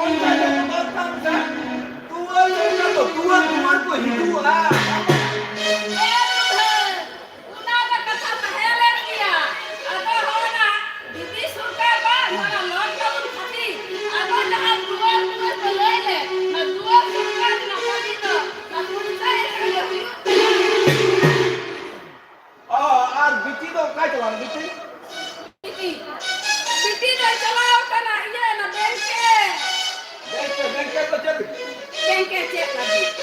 ᱚᱱᱠᱟ ᱜᱮ ᱫᱚᱨᱠᱟᱨ ᱥᱮ, ᱫᱩᱣᱟᱹᱨ ᱥᱚᱨᱠᱟᱨ ᱫᱚ ᱫᱩᱣᱟᱹᱨ ᱫᱩᱣᱟᱹᱨ ᱠᱚ ᱦᱤᱡᱩᱜᱼᱟ᱾ ᱮ ᱵᱩᱰᱷᱟᱹ, ᱚᱱᱟ ᱫᱚ ᱠᱟᱛᱷᱟ ᱛᱟᱦᱮᱸ ᱞᱮᱱ ᱜᱮᱭᱟ᱾ ᱟᱫᱚ ᱦᱚᱸ ᱚᱱᱟ ᱵᱤᱴᱤ ᱥᱚᱨᱠᱟᱨ ᱵᱟ, ᱚᱱᱟ lockdown ᱠᱷᱟᱹᱛᱤᱨ, ᱟᱫᱚ ᱡᱟᱦᱟᱸ ᱫᱩᱣᱟᱹᱨ ᱫᱩᱣᱟᱹᱨ ᱠᱚ ᱞᱟᱹᱭ ᱞᱮᱫ, ᱚᱱᱟ ᱫᱩᱣᱟᱹᱨ ᱥᱚᱨᱠᱟᱨ ᱨᱮᱱᱟᱜ ᱠᱟᱹᱢᱤ ᱫᱚ ᱚᱱᱟ ᱯᱚᱧᱪᱟᱭᱮᱛ ᱨᱮᱜᱮ ᱦᱩᱭᱩᱜ ᱠᱟᱱᱟ᱾ ᱚ, ᱟᱨ ᱵᱤᱴᱤ ᱫᱚ ᱚᱠᱟᱭ ᱪᱟᱞᱟᱣ ᱮᱱᱟ, ᱵᱤᱴᱤ? ᱵᱤᱴᱤ, ᱵᱤᱴᱤ ᱫᱚᱭ ᱪᱟᱞᱟᱣ ᱠᱟᱱᱟ ᱤᱭᱟᱹ, ᱚᱱᱟ ᱵᱮᱝᱠ ᱮ᱾ ᱵᱮᱝᱠ ᱮ, ᱵᱮᱝᱠ ᱮ ᱫᱚ ᱪᱮᱫ ᱞᱟᱹᱜᱤᱫ? ᱵᱮᱝᱠ ᱮ ᱪᱮᱫ ᱞᱟᱹᱜᱤᱫ?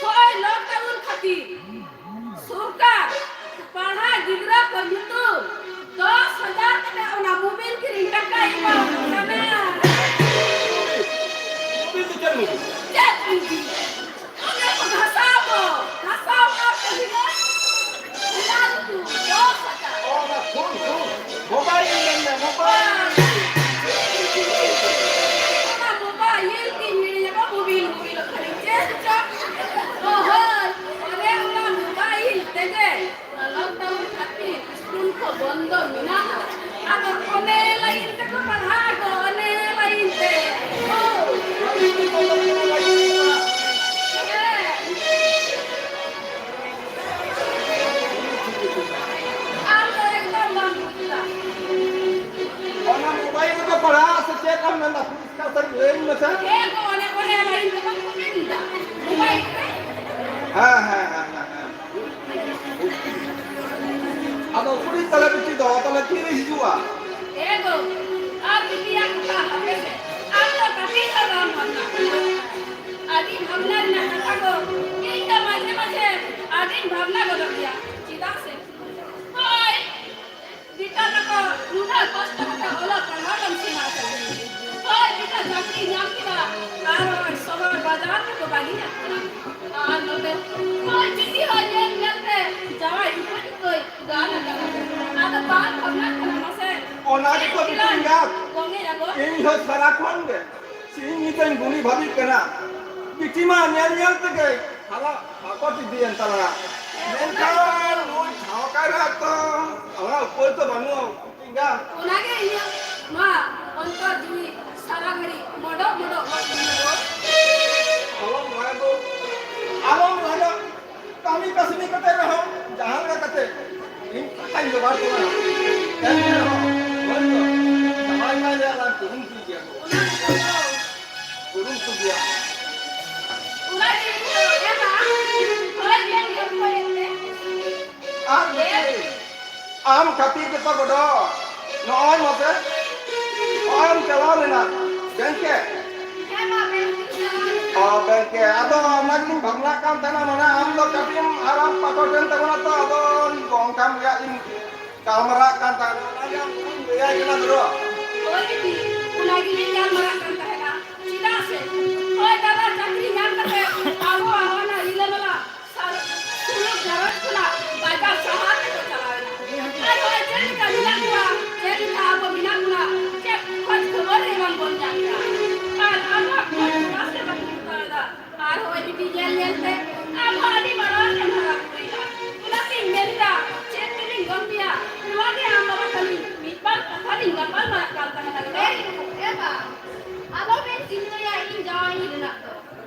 ᱦᱚᱸᱜᱼᱚᱭ lockdown ᱠᱷᱟᱹᱛᱤᱨ ᱥᱚᱨᱠᱟᱨ ᱯᱟᱲᱦᱟᱜ ᱜᱤᱫᱽᱨᱟᱹ ᱠᱚ ᱧᱩᱛᱩᱢ ᱫᱚᱥ ᱦᱟᱡᱟᱨ ᱠᱟᱛᱮ ᱚᱱᱟ ᱢᱳᱵᱤᱞ ᱠᱤᱨᱤᱧ ᱴᱟᱠᱟᱭ ᱮᱢᱟ ᱠᱚ ᱠᱟᱱᱟ᱾ ᱢᱳᱵᱤᱞ ᱫᱚ ᱪᱮᱫ ᱢᱳᱵᱤᱞ? ᱪᱮᱫ ᱢᱳᱵᱤᱞ? ᱚᱱᱮ ᱠᱚ ᱜᱷᱟᱥᱟᱣ ᱫᱚ, ᱜᱷᱟᱥᱟᱣ ᱟᱨ ᱠᱚ ᱦᱤᱞᱟᱹ, ᱦᱤᱞᱟᱹ ᱩᱛᱩ, ᱫᱚᱥ ᱴᱟᱠᱟ᱾ ᱚ, ᱚᱱᱟ ᱯᱷᱳᱱ, ᱯᱷᱳᱱ, ᱢᱳᱵᱟᱭᱤᱞ ᱢᱮᱱ ᱢᱮ, ᱢᱳᱵᱟᱭᱤᱞ᱾ ᱚᱱᱟ ᱢᱳᱵᱟᱭᱤᱞ ᱜᱤᱧ ᱦᱤᱲᱤᱧ ᱟᱠᱟᱫ, ᱢᱳᱵᱤᱞ, ᱢᱳᱵᱤᱞ ᱠᱷᱟᱹᱞᱤ ᱪᱮᱫ ᱪᱚ᱾ ᱚ, ᱦᱳᱭ, ᱚᱱᱮ ᱚᱱᱟ ᱢᱳᱵᱟᱭᱤᱞ ᱛᱮᱜᱮ ᱚᱱᱟ lockdown ᱠᱷᱟᱹᱛᱤᱨ ᱥᱠᱩᱞ ᱠᱚ ᱵᱚᱱᱫᱚ ᱢᱮᱱᱟᱜᱼᱟ᱾ ᱟᱫᱚ ᱚᱱᱮ ᱞᱟᱹᱜᱤᱫ ᱛᱮᱠᱚ ᱢᱮᱱᱫᱟ, ᱯᱚᱨᱤᱥᱠᱟᱨ ᱥᱟᱹᱨᱤ ᱞᱟᱹᱭᱟᱹᱧ ᱢᱮᱥᱮ᱾ ᱦᱮᱸ ᱜᱚ, ᱚᱱᱮ, ᱚᱱᱮ ᱚᱱᱟ ᱤᱧ ᱫᱚ ᱵᱟᱹᱧ ᱢᱮᱱ ᱮᱫᱟ᱾ ᱢᱳᱵᱟᱭᱤᱞ ᱨᱮ᱾ ᱦᱮᱸ, ᱦᱮᱸ, ᱦᱮᱸ, ᱦᱮᱸ, ᱦᱮᱸ᱾ ᱟᱫᱚ ᱩᱠᱩᱨᱤᱡ ᱛᱟᱞᱮ ᱵᱤᱴᱤ ᱫᱚ ᱛᱟᱞᱮ ᱛᱤᱨᱮ ᱦᱤᱡᱩᱜᱼᱟ? ᱦᱮᱸ ᱜᱚ, ᱟᱨ ᱵᱤᱴᱤᱭᱟᱜ ᱠᱟᱛᱷᱟ ᱦᱟᱯᱮ ᱥᱮ, ᱟᱢ ᱫᱚ ᱠᱟᱹᱴᱤᱡ ᱦᱚᱸ ᱵᱟᱢ ᱵᱷᱟᱵᱽᱱᱟ ᱠᱟᱱᱟ᱾ ᱟᱹᱰᱤ ᱵᱷᱟᱵᱽᱱᱟ ᱨᱮᱱᱟᱜ ᱠᱟᱛᱷᱟ ᱜᱚ, ᱤᱧ ᱫᱚ ᱢᱟᱡᱷᱮ ᱢᱟᱡᱷᱮ ᱟᱹᱰᱤᱧ ᱵᱷᱟᱵᱽᱱᱟ ᱜᱚᱫᱚᱜ ᱜᱮᱭᱟ᱾ ᱪᱮᱫᱟᱜ ᱥᱮ, ᱦᱳᱭ, ᱵᱮᱴᱟ ᱛᱟᱠᱚ ᱱᱩᱱᱟᱹᱜ ᱠᱚᱥᱴᱚ ᱠᱟᱛᱮ ᱚᱞᱚᱜ ᱯᱟᱲᱦᱟᱣ ᱮᱢ ᱥᱮᱬᱟ ᱦᱚᱪᱚ ᱠᱮᱫᱤᱧᱟ᱾ ᱦᱳᱭ, ᱵᱮᱴᱟ ᱪᱟᱹᱠᱨᱤ ᱧᱟᱢ ᱠᱮᱫᱟ, ᱟᱨ ᱦᱚᱸ ᱥᱚᱦᱚᱨ ᱵᱟᱡᱟᱨ ᱨᱮᱠᱚ ᱵᱟᱹᱜᱤᱭᱟᱜ ᱠᱟᱱᱟ᱾ ᱟᱨ ᱱᱚᱛᱮ ᱦᱳᱭ, ᱵᱤᱴᱤ ᱦᱚᱸ ᱧᱮᱞ ᱧᱮᱞ ᱛᱮ ᱡᱟᱶᱟᱭ ᱩᱯᱟᱹᱭ ᱩᱯᱟᱹᱭ ᱜᱟᱱ ᱟᱠᱟᱱᱟ᱾ ᱟᱫᱚ ᱵᱟᱝ ᱵᱷᱟᱵᱽᱱᱟ ᱠᱟᱱᱟ ᱢᱟᱥᱮ᱾ ᱚᱱᱟ ᱜᱮᱛᱚ ᱵᱤᱴᱤ ᱮᱸᱜᱟᱛ᱾ ᱵᱚᱸᱜᱮ ᱟᱵᱚ᱾ ᱤᱧ ᱦᱚᱸ ᱥᱟᱨᱟ ᱠᱷᱚᱱ ᱜᱮ ᱥᱤᱧ ᱧᱤᱫᱟᱹᱧ ᱜᱩᱞᱤ ᱵᱷᱟᱹᱵᱤᱜ ᱠᱟᱱᱟ᱾ ᱵᱤᱴᱤ ᱢᱟ ᱧᱮᱞ ᱧᱮᱞ ᱛᱮᱜᱮ ᱦᱟᱨᱟ ᱯᱟᱠᱚᱴ ᱤᱫᱤᱭᱮᱱ ᱛᱟᱞᱟᱝᱟ᱾ ᱢᱮᱱᱠᱷᱟᱱ ᱱᱩᱭ ᱴᱷᱟᱶ ᱠᱟᱭᱨᱟ ᱛᱚ ᱚᱱᱟ ᱩᱯᱟᱹᱭ ᱛᱚ ᱵᱟᱹᱱᱩᱜᱼᱟ ᱮᱸᱜᱟ᱾ ᱚᱱᱟᱜᱮ ᱤᱧᱟᱹᱜ ᱱᱚᱣᱟ ᱚᱱᱛᱚᱨ ᱡᱤᱣᱤ ᱥᱟᱨᱟ ᱜᱷᱟᱹᱲᱤ ᱢᱚᱰᱚᱜ ᱢᱚᱰᱚᱜ ᱜᱚᱫ ᱤᱧᱟᱹ ᱜᱚ᱾ ᱟᱞᱚᱢ ᱨᱟᱜᱚᱜ, ᱟᱞᱚᱢ ᱨᱟᱜᱚᱜ᱾ ᱠᱟᱹᱢᱤ ᱠᱟᱹᱥᱱᱤ ᱠᱟᱛᱮ ᱨᱮᱦᱚᱸ, ᱡᱟᱦᱟᱸ ᱞᱮᱠᱟ ᱠᱟᱛᱮ ᱤᱧ ᱴᱟᱠᱟᱧ ᱡᱚᱜᱟᱲ ᱠᱚᱣᱟ᱾ ᱮᱱᱛᱮ ᱨᱮᱦᱚᱸ, ᱦᱳᱭᱛᱳ, ᱡᱟᱶᱟᱭ ᱢᱟᱭ ᱞᱟᱹᱭᱟ ᱞᱟᱝ ᱠᱩᱨᱩᱢᱩᱴᱩᱭ ᱜᱮᱭᱟ ᱠᱚ᱾ ᱠᱩᱨᱩᱢᱩᱴᱩ ᱜᱮᱭᱟ᱾ ᱚᱱᱟ ᱜᱮ ᱤᱧ ᱫᱚ ᱮᱢᱟ, ᱦᱳᱭ ᱧᱮᱞ ᱜᱮ ᱦᱳᱭ ᱮᱱᱛᱮ᱾ ᱟᱨ ᱢᱤᱫᱴᱤᱡ, ᱟᱢ ᱠᱷᱟᱹᱛᱤᱨ ᱜᱮᱛᱚ ᱜᱚᱰᱚ, ᱱᱚᱜᱼᱚᱭ ᱢᱟᱥᱮ, ᱱᱚᱜᱼᱚᱭ ᱮᱢ ᱪᱟᱞᱟᱣ ᱞᱮᱱᱟ ᱵᱮᱝᱠᱮ᱾ ᱦᱮᱸ ᱢᱟ, ᱵᱮᱝᱠ ᱤᱧ ᱪᱟᱞᱟᱣ ᱞᱮᱱᱟ᱾ ᱚ, ᱵᱮᱝᱠᱮ, ᱟᱫᱚ ᱚᱱᱟ ᱜᱮᱞᱤᱧ ᱵᱷᱟᱵᱽᱱᱟᱜ ᱠᱟᱱ ᱛᱟᱦᱮᱱᱟ, ᱢᱟᱱᱮ ᱟᱢ ᱫᱚ ᱠᱟᱹᱴᱤᱡ ᱮᱢ ᱟᱨᱟᱢ ᱯᱟᱠᱚᱴ ᱮᱱ ᱛᱟᱵᱚᱱᱟ ᱛᱚ, ᱟᱫᱚ ᱚᱱᱠᱟᱱ ᱨᱮᱭᱟᱜ ᱞᱤᱧ ᱜᱟᱞᱢᱟᱨᱟᱜ ᱠᱟᱱ ᱛᱟᱦᱮᱱᱟ, ᱚᱱᱟ ᱜᱮ ᱟᱢ ᱠᱚᱧ ᱞᱟᱹᱭᱟᱭ ᱠᱟᱱᱟ ᱫᱩᱨᱟᱹ᱾ ᱦᱳᱭ ᱵᱤᱴᱤ, ᱚᱱᱟ ᱜᱮᱞᱤᱧ ᱜᱟᱞᱢᱟᱨᱟᱜ ᱠᱟᱱ ᱛᱟᱦᱮᱱᱟ᱾ ᱪᱮᱫᱟᱜ ᱥᱮ, ᱦᱳᱭ ᱫᱟᱫᱟ ᱪᱟᱹᱠᱨᱤ ᱧᱟᱢ ᱠᱟᱛᱮ ᱟᱵᱚᱣᱟᱜ ᱚᱱᱟ ᱨᱤᱞᱟᱹᱢᱟᱞᱟ ᱥᱟᱨ-, ᱥᱩᱞᱩᱠ ᱜᱷᱟᱨᱚᱸᱡᱽ ᱠᱷᱚᱱᱟᱜ ᱵᱟᱡᱟᱨ ᱥᱟᱦᱟᱨ ᱛᱮᱠᱚ ᱪᱟᱞᱟᱣ ᱮᱱᱟ᱾ ᱟᱨ ᱦᱚᱸᱜᱼᱚᱭ ᱪᱮᱫ ᱞᱮᱠᱟ ᱢᱮᱱᱟᱜ ᱠᱚᱣᱟ, ᱪᱮᱫ ᱞᱮᱠᱟ ᱟᱵᱚ ᱢᱮᱱᱟᱜ ᱵᱚᱱᱟ, ᱪᱮᱫ ᱠᱷᱚᱡᱽ ᱠᱷᱚᱵᱚᱨ ᱜᱮ ᱵᱟᱝ ᱵᱚᱱ ᱧᱟᱢ ᱮᱫᱟ᱾ ᱟᱨ ᱟᱵᱚᱣᱟᱜ ᱠᱷᱚᱡᱽ ᱛᱚᱞᱟᱥ ᱜᱮ ᱵᱟᱵᱚᱱ ᱦᱟᱛᱟᱣ ᱮᱫᱟ᱾ ᱟᱨ ᱦᱚᱸᱜᱼᱚᱭ ᱵᱤᱴᱤ ᱧᱮᱞ ᱧᱮᱞ ᱛᱮ ᱟᱵᱚ ᱟᱹᱰᱤ ᱢᱟᱨᱟᱝ ᱵᱚᱱ ᱦᱟᱨᱟ ᱵᱩᱨᱩᱭᱮᱱᱟ᱾ ᱚᱱᱟᱛᱤᱧ ᱢᱮᱱ ᱮᱫᱟ, ᱪᱮᱫ ᱛᱮᱞᱤᱧ ᱜᱚᱱ ᱯᱮᱭᱟ, ᱱᱚᱣᱟ ᱜᱮ ᱟᱢ ᱵᱟᱵᱟ ᱛᱟᱹᱞᱤᱧ ᱢᱤᱫ ᱵᱟᱨ ᱠᱟᱛᱷᱟ ᱞᱤᱧ ᱜᱟᱯᱟᱞ ᱢᱟᱨᱟᱜ ᱠᱟᱱ ᱛᱟᱦᱮᱱᱟ᱾ ᱮ ᱵᱟ, ᱟᱞᱚᱵᱮᱱ ᱪᱤᱱᱛᱟᱹᱭᱟ ᱤᱧ ᱡᱟᱶᱟᱭ ᱨᱮᱱᱟᱜ ᱫᱚ᱾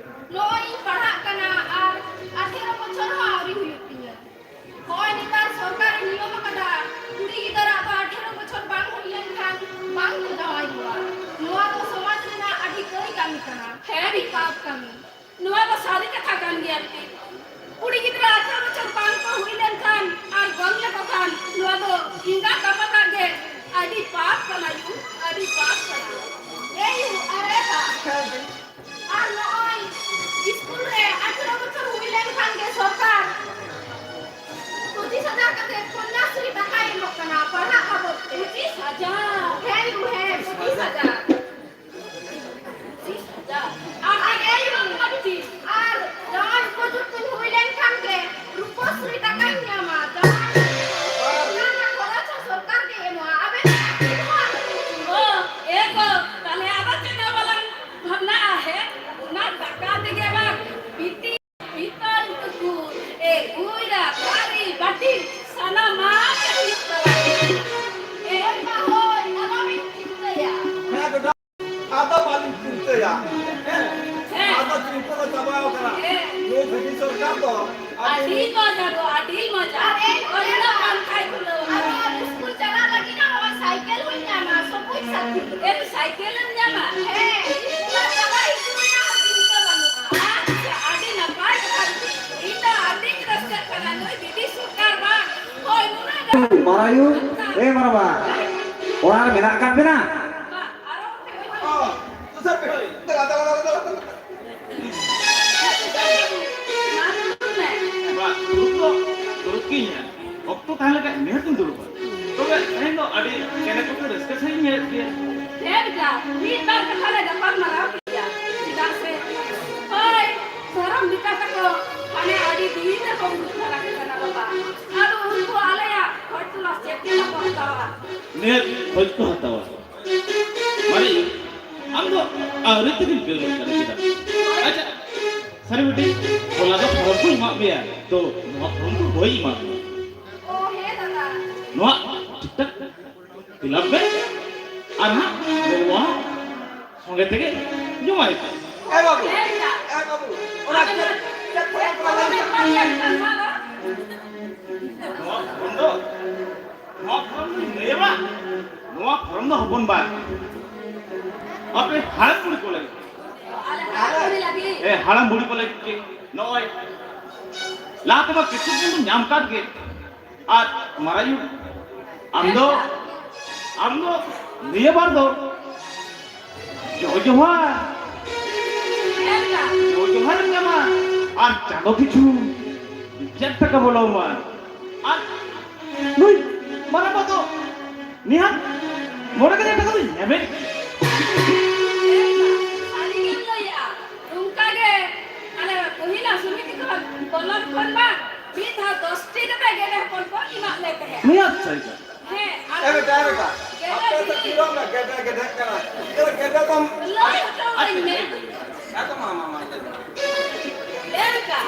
ᱱᱚᱜᱼᱚᱭ ᱤᱧ ᱯᱟᱲᱦᱟᱜ ᱠᱟᱱᱟ ᱟᱨ ᱥᱟᱱᱟᱢᱟᱜ ᱜᱮ ᱦᱩᱭᱩᱜ ᱛᱟᱞᱮ᱾ ᱮ ᱢᱟ ᱦᱳᱭ, ᱟᱞᱚᱵᱤᱱ ᱪᱤᱱᱛᱟᱹᱭᱟ᱾ ᱦᱮᱸ ᱫᱟᱫᱟ, ᱟᱫᱚ ᱵᱟᱞᱤᱧ ᱪᱤᱱᱛᱟᱹᱭᱟ᱾ ᱦᱮᱸ, ᱦᱮᱸ᱾ ᱟᱫᱚ ᱪᱤᱱᱛᱟᱹ ᱫᱚ ᱪᱟᱵᱟᱣ ᱠᱟᱱᱟ᱾ ᱦᱮᱸ᱾ ᱱᱩᱭ ᱵᱤᱴᱤ ᱥᱚᱨᱠᱟᱨ ᱫᱚ ᱟᱹᱰᱤ ᱟᱹᱰᱤ ᱢᱚᱡᱟ ᱫᱚ, ᱟᱹᱰᱤ ᱢᱚᱡᱟ᱾ ᱟᱨ ᱮᱱ ᱚᱸᱰᱮ ᱫᱚ ᱯᱟᱱᱛᱷᱟᱭ ᱠᱷᱩᱞᱟᱹᱣ ᱟᱠᱟᱫᱟ᱾ ᱟᱨ ᱥᱠᱩᱞ ᱪᱟᱞᱟᱜ ᱞᱟᱹᱜᱤᱫ ᱱᱟᱜ ᱱᱚᱣᱟ ᱥᱟᱭᱠᱮᱞ ᱦᱚᱸᱧ ᱧᱟᱢᱟ, ᱥᱚᱵᱩᱡ ᱥᱟᱛᱷᱤ᱾ ᱮᱢ ᱥᱟᱭᱠᱮᱞ ᱮᱢ ᱧᱟᱢᱟ? ᱦᱮᱸ, ᱥᱠᱩᱞ ᱪᱟᱞᱟᱜ ᱦᱤᱡᱩᱜ ᱨᱮᱱᱟᱜ ᱦᱚᱸ ᱪᱤᱱᱛᱟᱹ ᱵᱟᱹᱱᱩᱜᱼᱟ᱾ ᱟᱪᱪᱷᱟ, ᱟᱹᱰᱤ ᱱᱟᱯᱟᱭ ᱠᱟᱛᱷᱟ᱾ ᱤᱧ ᱫᱚ ᱟᱹᱰᱤᱧ ᱨᱟᱹᱥᱠᱟᱹᱜ ᱠᱟᱱᱟ, ᱱᱩᱭ ᱵᱤᱴᱤ ᱥᱚᱨᱠᱟᱨ ᱵᱟᱝ᱾ ᱦᱳᱭ, ᱱᱩᱱᱟᱹᱜ ᱜᱟᱱ ᱢᱟᱨᱟᱭᱩ, ᱮ ᱢᱟᱨᱟᱵᱟ, ᱚᱲᱟᱜ ᱨᱮ ᱢᱮᱱᱟᱜ ᱟᱠᱟᱫ ᱵᱮᱱᱟ? ᱵᱟᱝ, ᱟᱨᱚ ᱚ, ᱫᱮᱞᱟ, ᱫᱮᱞᱟ, ᱫᱮᱞᱟ, ᱫᱮᱞᱟ, ᱫᱮᱞᱟ᱾ ᱢᱟ ᱫᱩᱲᱩᱵ ᱢᱮ᱾ ᱵᱟ, ᱫᱩᱲᱩᱵ ᱫᱚ ᱫᱩᱲᱩᱵ ᱜᱤᱧ ᱦᱟᱸᱜ᱾ ᱚᱠᱛᱚ ᱛᱟᱦᱮᱸ ᱞᱮᱱᱠᱷᱟᱱ ᱱᱤᱦᱟᱹᱛ ᱤᱧ ᱫᱩᱲᱩᱵᱟ᱾ ᱛᱚᱵᱮ ᱛᱮᱦᱮᱧ ᱫᱚ ᱟᱹᱰᱤ ᱪᱮᱬᱮ ᱠᱚᱠᱚ ᱨᱟᱹᱥᱠᱟᱹ ᱥᱟᱺᱦᱤᱡ ᱤᱧ ᱧᱮᱞᱮᱫ ᱯᱮᱭᱟ᱾ ᱦᱮᱸ ᱵᱮᱴᱟ, ᱢᱤᱫ ᱵᱟᱨ ᱠᱟᱛᱷᱟ ᱞᱮ ᱜᱟᱯᱟᱞ ᱢᱟᱨᱟᱣ ᱠᱮᱭᱟ᱾ ᱪᱮᱫᱟᱜ ᱥᱮ, ᱦᱳᱭ, ᱫᱷᱚᱨᱚᱢ ᱵᱮᱴᱟ ᱛᱟᱠᱚ ᱦᱟᱱᱮ ᱟᱹᱰᱤ ᱫᱤᱱ ᱨᱮᱠᱚ ᱢᱩᱨᱩᱠ ᱫᱷᱟᱨᱟ ᱠᱟᱱᱟ ᱵᱟᱵᱟ᱾ ᱟᱫᱚ ᱩᱱᱠᱩ ᱟᱞᱮᱭᱟᱜ ᱠᱷᱚᱡᱽ ᱛᱚᱞᱟᱥ ᱪᱮᱫ ᱜᱮ ᱵᱟᱠᱚ ᱦᱟᱛᱟᱣᱟ᱾ ᱱᱤᱦᱟᱹᱛ ᱠᱷᱚᱡᱽ ᱠᱚ ᱦᱟᱛᱟᱣᱟ᱾ ᱢᱟᱨᱮ, ᱟᱢ ᱫᱚ ᱟᱹᱣᱨᱤ ᱛᱮᱜᱮᱢ ᱜᱟᱹᱞ ᱠᱟᱱᱟ ᱪᱮᱫᱟᱜ? ᱟᱪᱪᱷᱟ, ᱥᱟᱹᱨᱤ ᱵᱤᱴᱤ, ᱦᱚᱞᱟ ᱫᱚ ᱯᱷᱚᱨᱢ ᱠᱚ ᱮᱢᱟᱜ ᱢᱮᱭᱟ, ᱛᱚ ᱱᱚᱣᱟ ᱯᱷᱚᱨᱢ ᱫᱚ ᱵᱟᱹᱧ ᱮᱢᱟᱜ ᱢᱮᱭᱟ᱾ ᱚ, ᱦᱮᱸ ᱫᱟᱫᱟ᱾ ᱱᱚᱣᱟ ᱴᱷᱤᱠ ᱴᱷᱟᱠ ᱯᱷᱤᱞᱟᱯ ᱢᱮ ᱟᱨ ᱦᱟᱸᱜ ᱱᱚᱣᱟ ᱥᱚᱸᱜᱮ ᱛᱮᱜᱮ ᱡᱚᱢᱟᱭ ᱯᱮ᱾ ᱮ ᱵᱟᱹᱵᱩ, ᱦᱮᱸ ᱫᱟᱫᱟ᱾ ᱮ ᱵᱟᱹᱵᱩ, ᱚᱱᱟ ᱪᱮᱫ, ᱪᱮᱫ ᱯᱷᱚᱨᱢ ᱠᱟᱱᱟ? ᱱᱚᱣᱟ ᱯᱷᱚᱨᱢ ᱫᱚ ᱱᱚᱣᱟ ᱯᱷᱚᱨᱢ ᱫᱚᱧ ᱞᱟᱹᱭᱟᱢᱟ, ᱱᱚᱣᱟ ᱯᱷᱚᱨᱢ ᱫᱚ ᱦᱚᱯᱚᱱ ᱵᱟ, ᱟᱯᱮ ᱦᱟᱲᱟᱢ ᱵᱩᱲᱦᱤ ᱠᱚ ᱞᱟᱹᱜᱤᱫ᱾ ᱟᱞᱮ ᱦᱟᱲᱟᱢ ᱵᱩᱲᱦᱤ ᱞᱟᱹᱜᱤᱫ? ᱦᱮᱸ, ᱦᱟᱲᱟᱢ ᱵᱩᱲᱦᱤ ᱠᱚ ᱞᱟᱹᱜᱤᱫ ᱜᱮ᱾ ᱱᱚᱜᱼᱚᱭ ᱞᱟᱦᱟ ᱛᱮᱢᱟ ᱠᱤᱪᱷᱩ ᱵᱚᱱ ᱧᱟᱢ ᱠᱟᱫ ᱜᱮ, ᱟᱨ ᱢᱟᱨᱟᱭᱩ, ᱟᱢ ᱫᱚ, ᱟᱢ ᱫᱚ ᱱᱤᱭᱟᱹ ᱵᱟᱨ ᱫᱚ ᱡᱚᱭ ᱡᱚᱦᱟᱨ᱾ ᱡᱚᱭ ᱡᱚᱦᱟᱨ ᱮᱢ ᱧᱟᱢᱟ᱾ ᱟᱨ ᱪᱟᱸᱫᱚ ᱯᱤᱪᱷᱩ ᱢᱤᱫ ᱦᱟᱡᱟᱨ ᱴᱟᱠᱟ ᱵᱚᱞᱚ ᱟᱢᱟ᱾ ᱟᱨ ᱱᱩᱭ ᱢᱟᱨᱟᱝᱵᱟ ᱫᱚ ᱱᱤᱦᱟᱹᱛ ᱢᱚᱬᱮ ᱦᱟᱡᱟᱨ ᱴᱟᱠᱟ ᱫᱚᱭ ᱧᱟᱢᱮ᱾ ᱥᱟᱹᱨᱤᱜᱮᱢ ᱞᱟᱹᱭᱮᱜᱼᱟ᱾ ᱱᱚᱝᱠᱟ ᱜᱮ ᱟᱞᱮ ᱢᱚᱦᱤᱞᱟ ᱥᱚᱢᱤᱛᱤ ᱠᱷᱚᱱ ᱵᱚᱞᱚᱱ ᱠᱷᱚᱱ ᱢᱟ ᱢᱤᱫ ᱫᱷᱟᱣ ᱫᱚᱥ ᱴᱤ ᱠᱟᱛᱮ ᱜᱮᱰᱮ ᱦᱚᱯᱚᱱ ᱠᱚ ᱮᱢᱟᱜ ᱞᱮ ᱛᱟᱦᱮᱸᱫ᱾ ᱱᱤᱦᱟᱹᱛ ᱥᱟᱹᱨᱤ ᱠᱟᱛᱷᱟ᱾ ᱦᱮᱸ, ᱟᱨ ᱮ ᱵᱮᱴᱟ, ᱮ ᱵᱮᱴᱟ, ᱜᱮᱰᱮ ᱟᱯᱮ ᱫᱚ ᱵᱤᱞᱤ᱾ ᱛᱤᱨᱚᱢ ᱨᱮ ᱜᱮᱰᱮ ᱜᱮᱰᱮᱜ ᱠᱟᱱᱟ᱾ ᱮ ᱜᱮᱰᱮ ᱫᱚᱢ ᱞᱟᱹᱭ ᱦᱚᱴᱚ ᱟᱹᱧ ᱢᱮ᱾ ᱦᱮᱸ ᱛᱚ, ᱢᱟ, ᱢᱟ, ᱢᱟ, ᱞᱟᱹᱭ ᱢᱮ᱾ ᱪᱮᱫ ᱞᱮᱠᱟ?